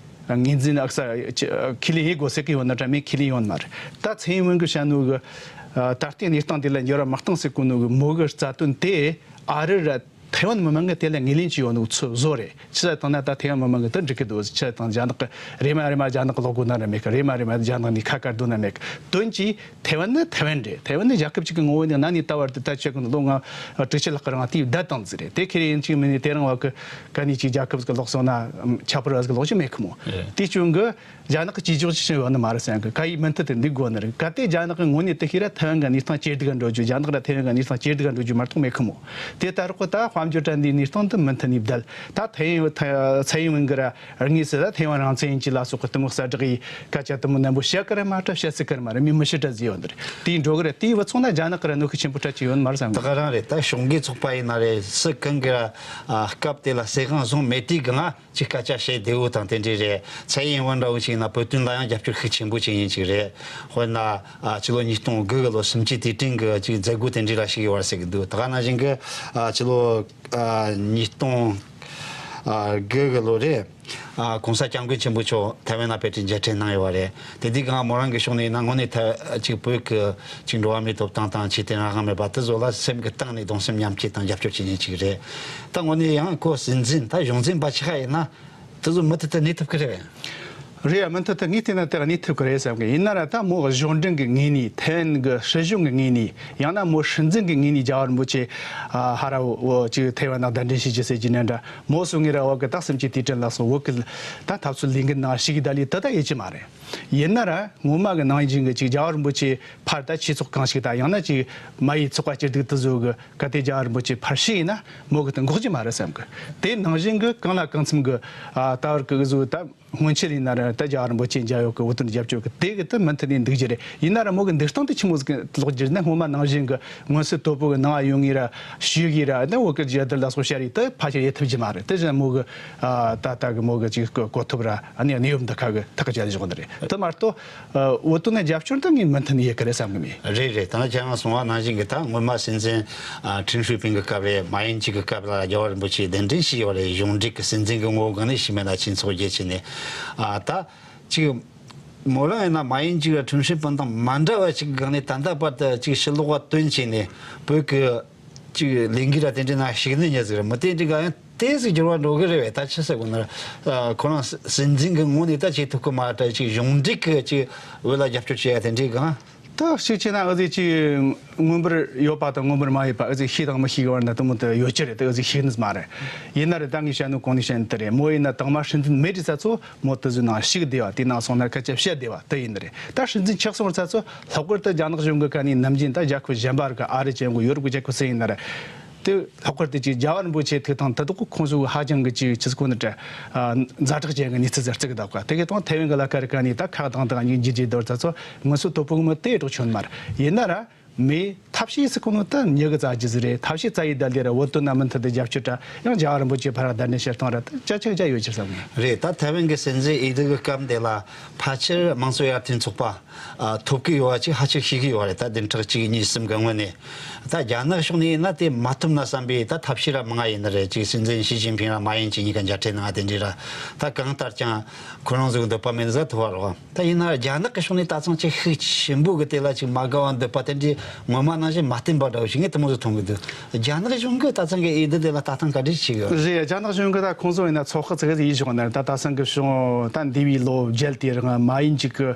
ངོས་འཛིན་ཨ་ས་ཁས་ལེན་ཡེད་དགོས་ཟེར་གི་ཡོད་ནི་འདྲ་མིན་ཁས་ལེན་ཡོད་ནི་མ་རེད། ད་ཚའེ་ཡིན་ཝེན་གི་བཤད་ནོ་གི་ཨ་ད་ལྟའི་གནས་སྟངས་དེ་ལ་འགྱུར་བ་མ་བཏང་ཟེར་གོ་ནོ་གི་མོ་གི་རྩ་དོན་དེ་ཨ་རི་ར་ཐའེ་ཝན་མི་མང་གི་དེ་ལ་ངོས་ལེན་བྱས་ཡོད་ནོ་ཚོ་བཟོ་རེད། ཆི་ཟེར་བཏང་ན་ད་ཐའེ་ཝན་མི་མང་གི་དེ་འགྲིག་གི་འདུག་ཆི་ཟེར་བཏང་རྒྱ་ནག་གི་རེ་མ་རེ་མ་རྒྱ་ནག་གི་ལོག་དགོས་ན་ར་མེད་གི། རེ་མ་རེ་མ་རྒྱ་ནག་ནས་ཁ་བཀར་འདོད་ན་མེད་གི། དོན་གྱིས་ཐའེ་ཝན་ནི་ཐའེ་ཝན་རེད། ཐའེ་ཝན་ནི་རྒྱལ་ཁབ་ཅིག་གི་ངོ་བོ་ནས་གནའ་ནས་ད་བར་དུ་ད་ཆེ་གི་ལོ་ལྔ་དྲུག་ཅུ་ལྷག་གི་རིང་དེའི་བསྡད་བཏང་ཟིག་རེད། དེ་ཁེ་རེ་ཡིན་གཅིག་མིན་ནས་དེ་རིང་བ་གི་ག་ནས་ཅིག་རྒྱལ་ཁབ་ཟིག་ལོག་སོང་ན་ཁྱད་པར་བ་ཟིག་ལོག་རྒྱུ་མེད་གི་མོ། རེད། དེའི་རྐྱེན་གྱིས་རྒྱ་ནག་གི་བྱས་རྗེས་ཅི་ཡང་ཡོད་ནི་མ་རེད་བསམ་གི། ག་ཡི་མུ་མཐུད་དུ་འདུག་དགོས་ནི་རེད། གལ་ཏེ་རྒྱ་ནག་གི་ངོས་ནས་དེ་ཤེས་ར་ཐའེ་ཝན་གི་གནས་སྟངས་ཇེ་སྡུག་ག་འགྲོ་རྒྱུ། རྒྱ་ནག་ར་ཐའེ་ཝན་གི་གནས་སྟངས་ཇེ་སྡུག་ག་འགྲོ་རྒྱུ་མ་གཏོགས་མེད་གི་མོ། དེ་ལྟར་ཁོ་ད་དཔལ་འབྱོར་དྲ་འདིའི་གནས་སྟངས་དེ་མུ་མཐུད་ནས་བསྡད། ད་ཐའེ་ཝན་ཚའེ་ཡིན་ཝེན་གི་ར་དངོས་སུ་ད་ཐའེ་ཝན་རང་བཙན་ཡིན་གྱི་ལ་སོགས་གི་གཏི་མུག་གསལ་བསྒྲགས་ཡི་སྐད་ཆ་དེ་མོ་ནན་པོ་བཤད་གི་ར་མ་ད་བཤད་སྲིད་གི་ར་མ་རེད། མི་མི་ཤི་དྲ་ཟིག་ཡོད་འདི་རེད། དེའི་འགྲོ་གི་ར་དེའི་བུ་ཚོང་ན་རྒྱ་ནག་གི་ར་གནོད་ཤུགས་ཆེན་པོ་སྤྲད་ཀྱི་ཡོད་མ་རེད་བསམ་ད་གི། ག་རང་རེད། ད་གཞུང་གི་ཚོགས་པ་ཡིན་ན་རེད། སུ་གང་གི་ར་ཨ་སྐབས་དེ་ལ་སྲིད་དབང་བཟུང་མེད་དུས་གང་ཅིག་སྐད་ཆ་བཤད་བདེ་བོ་དང་དེ་འདྲས་རེད། ཚའེ་ཡིན་ཝེན་འདྲ་བོ་ཞིག་ཡིན་ན་བོད་དོན་ལ་ཡང་རྒྱབ་སྐྱོར་ཤུགས་ཆེན་པོ་བྱེད་མཁན་ཅིག་རེད། དཔེར་ན་ཨ་ཕྱི་ལོ་ཉིས་སྟོང་དགུ་གི་ལོ་གསུམ་བཅུའི་དུས་དྲན་གི་ཅིག་མཛད་སྒོ་དེ་འདྲས་ལ་ཞུགས་ཡོད་པ་ཟེར་གི་འདུག་ད་ག་ནང་བཞིན་གི་ཨ་ཕྱི་ལོ་ཨ་ཉིས་སྟོང་ཨ་དགུ་གི་ལོ་རེད། ཨ་༸གོང་ས་༸སྐྱབས་མགོན་ཆེན་པོ་མཆོག་ཐའེ་ཝན་ལ་ཕེབས་ཏེ་མཇལ་འཕྲད་གནང་ཡོད་པ་རེད། དེ་དུས་གང་མོ་རང་གི་ཕྱོགས་ནས་ཡིན་ན་དངོས་གནས་ཐ་ཅིག་བོད་ཀྱི་ཅིག་འགྲོ་བ་མིའི་ཐོབ་ཐང་དང་ཆོས་དད་རང་དབང་མེད་པ་དེ་ཚོ་ལ་སེམས་ཀྱི་གཏིང་ནས་གདུང་སེམས་མཉམ་སྐྱེད་དང་རྒྱབ་སྐྱོར་བྱེད་མཁན་ཅིག་རེད། ད་དངོས་གནས་ཡང་ཁོ་སྲིད་འཛིན་ད་གཞུང་འཛིན་པ་ཆགས་ཡིན་ན་དེ་ཚོ་མུ་མཐུད་དུ་གནས་ཐུབ་ཀྱི་རེད། རེད་ཡ། མུ་མཐུད་དུ་ངས་བལྟས་ན་དེ་གནས་ཐུབ་ཀྱི་རེད་བསམ་གི། ཡིན་ན་ར་ད་མོ་གཞུང་འབྲེལ་གྱི་ངོས་ནས་ཐའེ་ཝན་གྱི་སྲིད་གཞུང་གི་ངོས་ནས་ཡང་ན་མོ་སྲིད་འཛིན་གྱི་ངོས་ནས་རྒྱལ་བ་རིན་པོ་ཆེ་ཨ་ཧ་ར་བོ་ཅིག་ཐའེ་ཝན་ནང་གདན་འདྲེན་བྱེད་རྒྱུ་ཟེར་གྱི་ནའང་འདྲ། མོ་སུ་ངོས་ར་བོད་ཀྱི་ད་གསུམ་བཅུའི་དུས་དྲན་ལ་སོགས་བོད་ཀྱི་ད་འཐབ་རྩོད་ལས་འགུལ་ནང་ཞུགས་ད་ལས་དེ་ད་ཡེད་ཀྱི་མ་རེད། ཡིན་ན་ར་སྔོན་མ་གི་ནང་བཞིན་གི་ཅིག་རྒྱལ་བ་རིན་པོ་ཆེ་ཕར་ད་ཆོས་ཚོགས་གང་ཞིག་ད་ཡང་ན་ཅིག་མ་ཡི་ཚོགས་པ་སྐྱིད་སྡུག་དེ་ཚོ་གི་གལ་ཏེ་རྒྱལ་བ་རིན་པོ་ཆེ་ཕར་ཞུགས་ཡིན་ན་མོ་གི་དེ་འགོག་རྒྱུ་མ་རེད་བསམ་གི། དེ་ནང་བཞིན་གི་གང་ལ་གང་འཚམ་གི་ཨ་ད་བར་གི་གི་བཟོ་ད་སྔོན་ཆད་ཡིན་ན་ར་ད་རྒྱལ་བ་རིན་པོ་ཆེ་མཇལ་ཡོད་གི། བོད་དོན་རྒྱབ་སྐྱོར་གི་དེ་གི་དེ་མུ་མཐུད་ནས་འདུག་རྒྱུ་རེད། ཡིན་ན་ར་མོ་གི་འདུག་སྟངས་དེ་ཆི་མོ་ཟིག་ལོག་རྒྱུ་རེད་ན། སྔོན་མ་ནང་བཞིན་གི་སྔོན་སྲིད་དོ་པོ་གི་ནང་ཡོད་ངེས་ར་ཞུ་གི་ར་ད་བོད་གི་རྒྱལ་དར་ལ་སོགས་ཤར་ཡི་ད་ཕལ་ཆེར་ཡེད་ཐུབ་རྒྱུ་མ་རེད། དེ་བཞིན་མོ་གི་ཨ་ད་ལྟ་གི་མོ་གི་ཅིག་གོ་ཐོབ་ར་ཨ་ནི་གནས་བབ་འདི་ཁ་གི་ཐག་གཅོད་བཞག་འདི་རེད། དེ་མ་གཏོགས་ཨ་བོད་དོན་ནི་རྒྱབ་སྐྱོར་འདི་ངས་མུ་མཐུད་ནས་ཡེད་གི་རེད་བསམ་གི་མེད། རེད་རེད། ད་ནི་ཁྱེད་རང་གསུངས་པ་ནང་བཞིན་གི་ད་སྔོན་མ་སྲིད་འཛིན་ཨ་ཁྲིན་ཧྲུའེ་ཕིང་གི་སྐབས་རེད། མ་ཡིན་ཅིག་གི་སྐབས་ལ་རྒྱལ་བ་རིན་པོ་ཆེ་གདན་འདྲེན་ཞུས་ཡོད་རེད། གཞུང་འབྲེལ་གི་སྲིད་འཛིན་གི་ངོ་བོ་གང་ནས་ཞུས་མེད་ལ་ཆོས་ཚོགས་རྒྱས་བྱས་ནས་ཨ་ད་ཅིག་མོ་རང་ཡིན་ན་མ་ཡིན་ཅིག་ཁྲིན་ཧྲུའེ་ཕིང་དང་མ་འདྲ་བ་ཅིག་གི་སྒང་ནས་ད་ལྟ་བར་དུ་ཅིག་ཕྱི་ལོགས་པ་སྟོན་བྱས་ནས་བོད་ཀྱི་ཅིག་ལས་འགུལ་ར་དེ་འདྲའི་ནང་ཞུགས་ནས་ཉེ་ཟིག་རེད། མི་དེ་འདྲའི་སྒང་ཡང་དེ་ཟིག་འགྱུར་བ་འགྲོ་གི་རེད་བས། ད་ཆི་ཟེར་དགོས་ན་ར་ཁོ་རང་སྲིད་འཛིན་གི་ངོས་ནས་ད་བྱེད་ཐུབ་གི་མ་རེད། ཅིག་གཞུང་འབྲེལ་གི་ཅིག་བོད་ལ་རྒྱབ་སྐྱོར་བྱེད་ཡ་དེ་འདྲའི་སྒང་། ད་གཅིག་བྱས་ན་ཨ་ཙི་ཅིག་མངོན་པར་ཡོད་པ་དང་མངོན་པར་མ་ཡོད་པ་ཨ་ཙི་ཤེས་དང་མི་ཤེས་གི་བར་ན་དེ་མོ་དེ་ཡོད་ཀྱི་རེད། དེ་ཨ་ཙི་ཤེས་ནི་མ་རེད། ཡིན་ན་རེད། ད་ངས་བཤད་ནོ་གོང་ནས་བཤད་ནི་དེ་རེད། མོ་ཡིན་ན་དང་མ་སྲིད་འཛིན་མེད་དུས་ས་ཚོ་མོ་དེ་ཚོའི་ནང་ཞུགས་བསྡད་པ། དེའི་ནང་སོང་ན་སྐད་ཆ་བཤད་བསྡད་པ་དེ་ཡིན་ནི་རེད། ད་སྲིད་འཛིན་ཆགས་སོང་ས་ཚོ་ལྷག་པར་དུ་རྒྱ་ནག་གཞུང་གི་ཁ་ནས་ནམ་རྒྱུན་ད་རྒྱལ་ཁབ་གཞན་པ་ར་གི་ཨ་རི་ཅན་གོ་ཡོ་རོབ་གི་རྒྱལ་ཁབ་སུ་ཡིན་ན་རེད། དེ་ལྷག་པར་དུ་ཅིག་རྒྱལ་བ་རིན་པོ་ཆེ་ཐུགས་དང་དེ་དག་ཁོང་ཚོ་ཧ་ཅང་གི་ཅིག་ཆི་ཟེར་གོ་ནི་དྲ་ཛ་དྲག་ཅན་གི་གནས་ཚུལ་ཟེར་བརྩི་གི་འདུག་ག་དེ་གི་དང་ཐའེ་ཝན་གི་ལ་ཁ་རི་ཁ་ནས་ད་ཁག་དང་དང་ཉིན་རྗེས་རྗེས་རྡོར་ཚ་ཚོ་ངོ་སོ་དོ་ཕུག་མི་དེ་སྒྲོག་ཆོད་མ་རེད། ཡིན་ན་ར་ མེད། ཐབས་ཤེས་སུ་གོ་ནོ་ད་མྱི་གི་རྩ་རྒྱུ་ཟིག་རེད། ཐབས་ཤེས་རྩ་ཡི་བསྡད་ལས་ར་བོད་དོན་ན་མུ་མཐུད་དུ་རྒྱབ་སྐྱོར་དྲ་ཡང་རྒྱལ་བ་རིན་པོ་ཆེ་ཕར་ར་གདན་འདྲེན་ཕྱིར་བཏང་ར་ད་ཅ་ཆ་ཅ་ཡོད་ཅི་བསམ་གི། རེད། ད་ཐའེ་ཝན་གི་སྲིད་འཛིན་འོས་བསྡུ་གི་སྐབས་དེ་ལ་ཕལ་ཆེར་དམངས་གཙོ་ཡར་ཐོན་ཚོགས་པ་ཨ་ཐོབ་གི་ཡོད་པ་ཅིག་ཧ་ཅང་ཤེས་ཀྱི་ཡོད་རེད། ད་བདུན་ཕྲག་གཅིག་གཉིས་གསུམ་གི་སྔོན་ནས། ད་རྒྱ་ནག་ཕྱོགས་ནས་ཡིན་ན་དེ་མ་ཐུབ་ན་བསམ་པའི་ད་ཐབས་ཤེས་ར་མང་ང་ཡིན་ནི་རེད། ཅིག་སྲིད་འཛིན་ཞི་ཅིན་ཕིང་ར་མ་ཡིན་ཅིག་གཉིས་ཀ་མཇལ་འཕྲད་གནང་དེ་འདྲའི་ར་ད་གང་ལྟར་ཀྱང་ཁོ་རང་ཚོའི་འདོད་པ་མེད་ཟ་ཐུབ་པ་རེད། ད་ཡིན་ན་རྒྱ་ནག་གི་ཕྱོགས་ནས་ད་ཚང་ཅིག་ཤུགས་ཆེན་པོ་གི་དེ་ལ་ཅིག་མ་དགའ་བ་འདོད་པ་དེ་འདྲའི་ངོ་མ་ནང་བཞིན་མ་བསྟན་པ་འདྲ་བོ་ཞིག་ངས་དེ་མོ་ཟིག་མཐོང་གི་འདུག་རྒྱ་ནག་གཞུང་གི་ད་ཚང་གི་འོས་བསྡུ་དེ་ལ་ལྟ་སྟངས་ག་འདྲ་ཞིག་ཡོད། རེད། རྒྱ་ནག་གཞུང་གི་ད་ཁོང་ཚོ་ཡིན་ན་ཚོགས་ཁག་ཚིག་ཡིད་ཆོག་ན་ད་ད་ཚང་གི་གཞུང་ད་འདས་པའི་ལོ་བརྒྱད་དེ་རིང་མ་ཡིན་ཅིག་གི་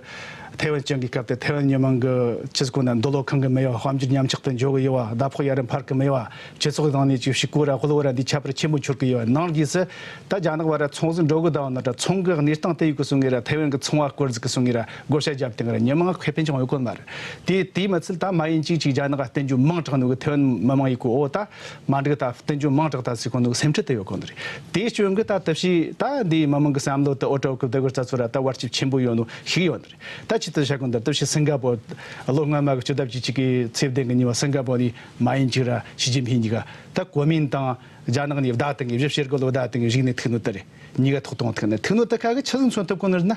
ཐའེ་ཝན་ཅན་གྱི་སྐབས་དེ་ཐའེ་ཝན་མི་མང་གི་ཆི་ཟིག་གོ་ན་འདོད་བློ་ཁེངས་གི་མེད་པ། དཔལ་འབྱོར་ཉམས་ཆག་ཏུ་འཇོག་གི་ཡོད་པ། ཟླ་ཕོགས་ཡར་འཕར་གི་མེད་པ། སྤྱི་ཚོགས་ནང་ནས་ཅིག་ཕྱུག་པོ་ར་ཧུལ་བོ་ར་འདི་ཁྱད་པར་ཆེན་པོ་འཆོར་གི་ཡོད་པ་ནང་གིས་སུ། ད་རྒྱ་ནག་བར་ཚོང་ཟིག་འགྲོ་གི་ད་བ་ན་ད་ཚོང་གི་གནས་སྟངས་དེ་ཡི་གི་སོང་ངེ་ར་ཐའེ་ཝན་གི་ཚོང་བ་སྐོར་ཟིག་གི་སོང་ངེ་ར་བགོ་བཤའ་བརྒྱབ་སྟེ་ར་མི་མང་ཁེ་ཕན་ཅང་ཡོད་གོ་མ་རེད། དེ་དེ་མི་ཚད་ད་མ་ཡིན་ཅིག་ཅིག་རྒྱ་ནག་ག་བསྟན་རྒྱུ་མང་དྲགས་ནོ་གི་ཐའེ་ཝན་མི་མང་ཡི་གོ་འོ་ད་མ་འགྲིག་ད་བསྟན་རྒྱུ་མང་དྲགས་ད་ཟིག་གོ་ནོ་གི་སེམས་ཁྲལ་དེ་ཡོད་གོ་ནི་རེད། དེ་སྐྱོན་གི་ད་ད་ཕྱི་ད་འདི་མི་མང་གི་བསམ་བློ་དེ་འོ་དྲ་གི་བདག་གི་རྩ་ཚོ་ར་ད་བར་ཆད་ཆེན་པོ་ཡོད་ནོ་ཤིག་ཡོད་ནི་རེད། ད་ཆི་ད་ཤ་གོ་ད་ད་ཕྱི་སིང་ག་པོར་ལོ་སྔ་མ་གི་བཅུ་ཟླ་བཅུ་གཅིག་གི་ཚེས་བདུན་གི་ཉི་བ་སིང་ག་པོར་ནི་མ་ཡིན་ཅིག་ར་ཞི་ཅིན་ཕིང་གཉིས་ཀ་ད་གོ་མིན་ཏང་རྒྱ་ནག་ནས་བརྡ་བཏང་གི་བཞི་བྱེད་སྒོ་ལོ་བརྡ་བཏང་གི་བཞུགས་ནས་ཐུག་ནོ་དེ་རེད། གཉིས་ཀ་ཐོག་གཏོང་ཐུག་ནས་ཐུག་ནོ་དེ་ཁ་གི་ཆི་ཟིག་མཚོན་ཐུབ་གོ་ནི་རེད་ན།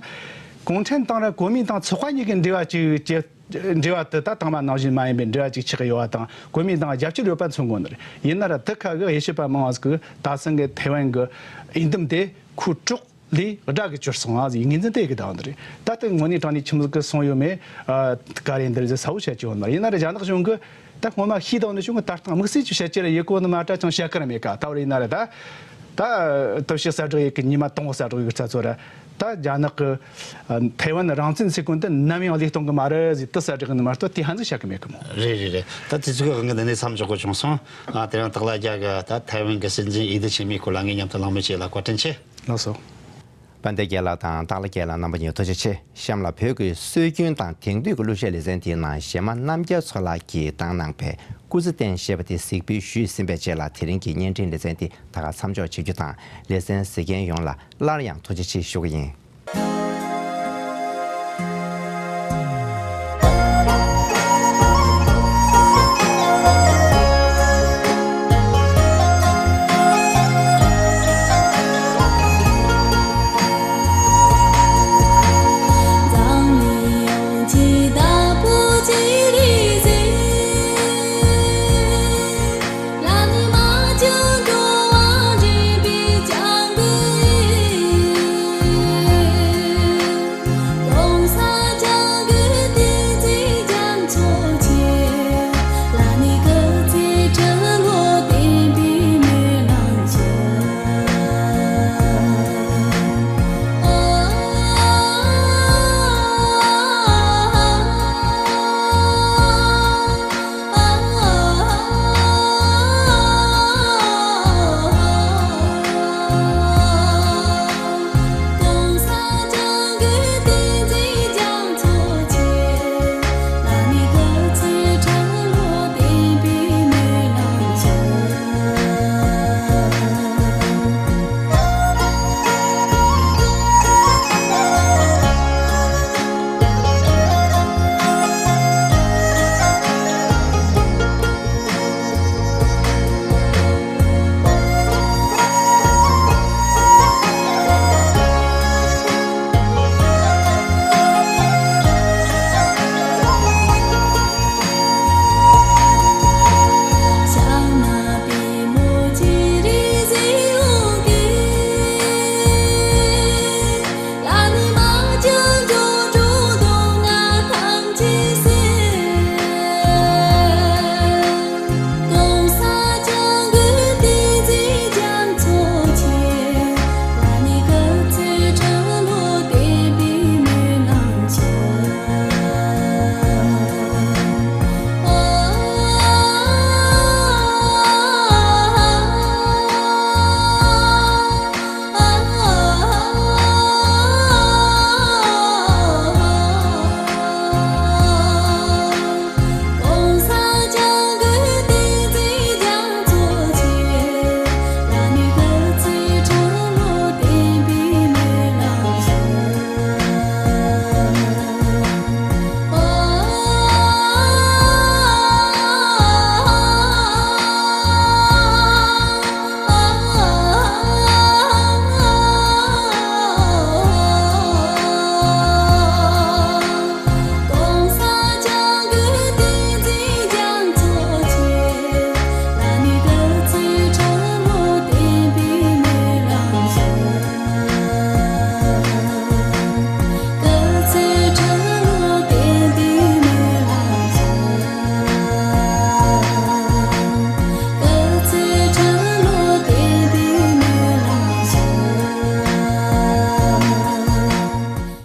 གུང་ཁྲན་ཏང་ར་གོ་མིན་ཏང་ཚོགས་པ་གཉིས་ཀྱི་འབྲེལ་བ་ཅིག་ཅེ་འབྲེལ་བ་དེ་ད་དང་མ་ནང་བཞིན་མ་ཡིན་པའི་འབྲེལ་བ་ཅིག་ཆགས་ཡོད་པ་དང་གོ་མིན་ཏང་རྒྱབ་སྐྱོར་ཡོད་པ་མཚོན་གོ་ནི་རེད། ཡིན་ན་ར་དེ་ཁ་གི་དབྱེ་ཞིབ་པ་མང་བ་ཟིག་གི་ད་སང་གི་ཐའེ་ཝན་གི་འོས་འདེམས་དེ་ཁོའི་གྲོགས་ལས་དགྲ་གི་གྱུར་སོང་ང་ཟིག་ངོས་འཛིན་དེ་གི་ད་ཡོད་ནི་རེད། ད་དེ་དངོས་གནས་དྲང་གནས་ཁྱིམ་ཟིག་གི་སོང་ཡོད་མེད་ཨ་ག་རེ་འདིར་ཟིག་གསལ་བོ་བཤད་ཀྱི་ཡོད་ནི་རེད། ཡིན་ན་ར་རྒྱ་ནག་གཞུང་གི་ད་སྔོན་མ་ཤེས་དང་ནི་བྱུང་གི་ད་ལྟ་དམིགས་བསལ་གྱི་བཤད་རྒྱུ་ར་ཡོད་གོ་ནི་མ་ད་ཅང་བཤད་གི་ར་མེད་ཀ་ད་བར་ཡིན་ན་ར་ད་ད་སྟོབས་ཤུགས་གསལ་བསྒྲགས་ཡོད་གི་ཉི་མ་དང་པོ་གསལ་བསྒྲགས་ཡོད་གི་རྩ་ཚོ་ར་ད་རྒྱ་ནག་གི་ཨ་ཐའེ་ཝན་རང་བཙན་ཟེར་གོ་ནི་དེ་ནམ་ཡང་བློས་གཏོང་གི་མ་རེད་ཟེར་དེ་གསལ་བསྒྲགས་གི་ནི་མ་གཏོགས་དེ་ཧ་ཟིག་བཤད་གི་མེད་གི་མོ། རེད་རེད་རེད། ད་དུས་ཚོད་ཀྱི་དབང་གིས་འདི་ནས་མཚམས་འཇོག་དགོས་བྱུང་སོང་། ཨ་དེ་རིང་སྟག་ལྷ་རྒྱལ་གྱིས་ད་ཐའེ་ཝན་གྱི་སྲིད་འཛིན་འོས་བསྡུ་ཆེན་མོའི་སྐོར་ལ་ངའི་མཉམ་དུ་གླེང་མོལ་བྱས་ལ་བཀའ་དྲིན་ཆེ། ལགས་སོ། དཔལ་ལྡན་རྒྱལ་ལགས་དང་སྟག་ལྷ་རྒྱལ་ལགས་རྣམ་པ་གཉིས་ཐུགས་རྗེ་ཆེ། གཤམ་ལ་བོད་ཀྱི་སྲོལ་རྒྱུན་དང་དེང་དུས་ཀྱི་གླུ་གཞས་ལེ་ཚན་དེའི་ནང་གཞས་མ་རྣམ་རྒྱལ་མཚོ་ལགས་ཀྱིས་བཏང་གནང་པའི་སྐུ་ཚེ་བརྟན་ཞེས་པ་དེ་གཟིགས་འབུལ་ཞུས་ཟིན་པའི་རྗེས་ལ་དེ་རིང་གི་བརྙན་འཕྲིན་ལེ་ཚན་འདི་ད་ག་མཚམས་འཇོག་བྱེད་རྒྱུ་དང་། ལེ་ཚན་གཟིགས་མཁན་ཡོངས་ལ་སླར་ཡང་ཐུགས་རྗེ་ཆེ་ཞུ་གི་ཡིན།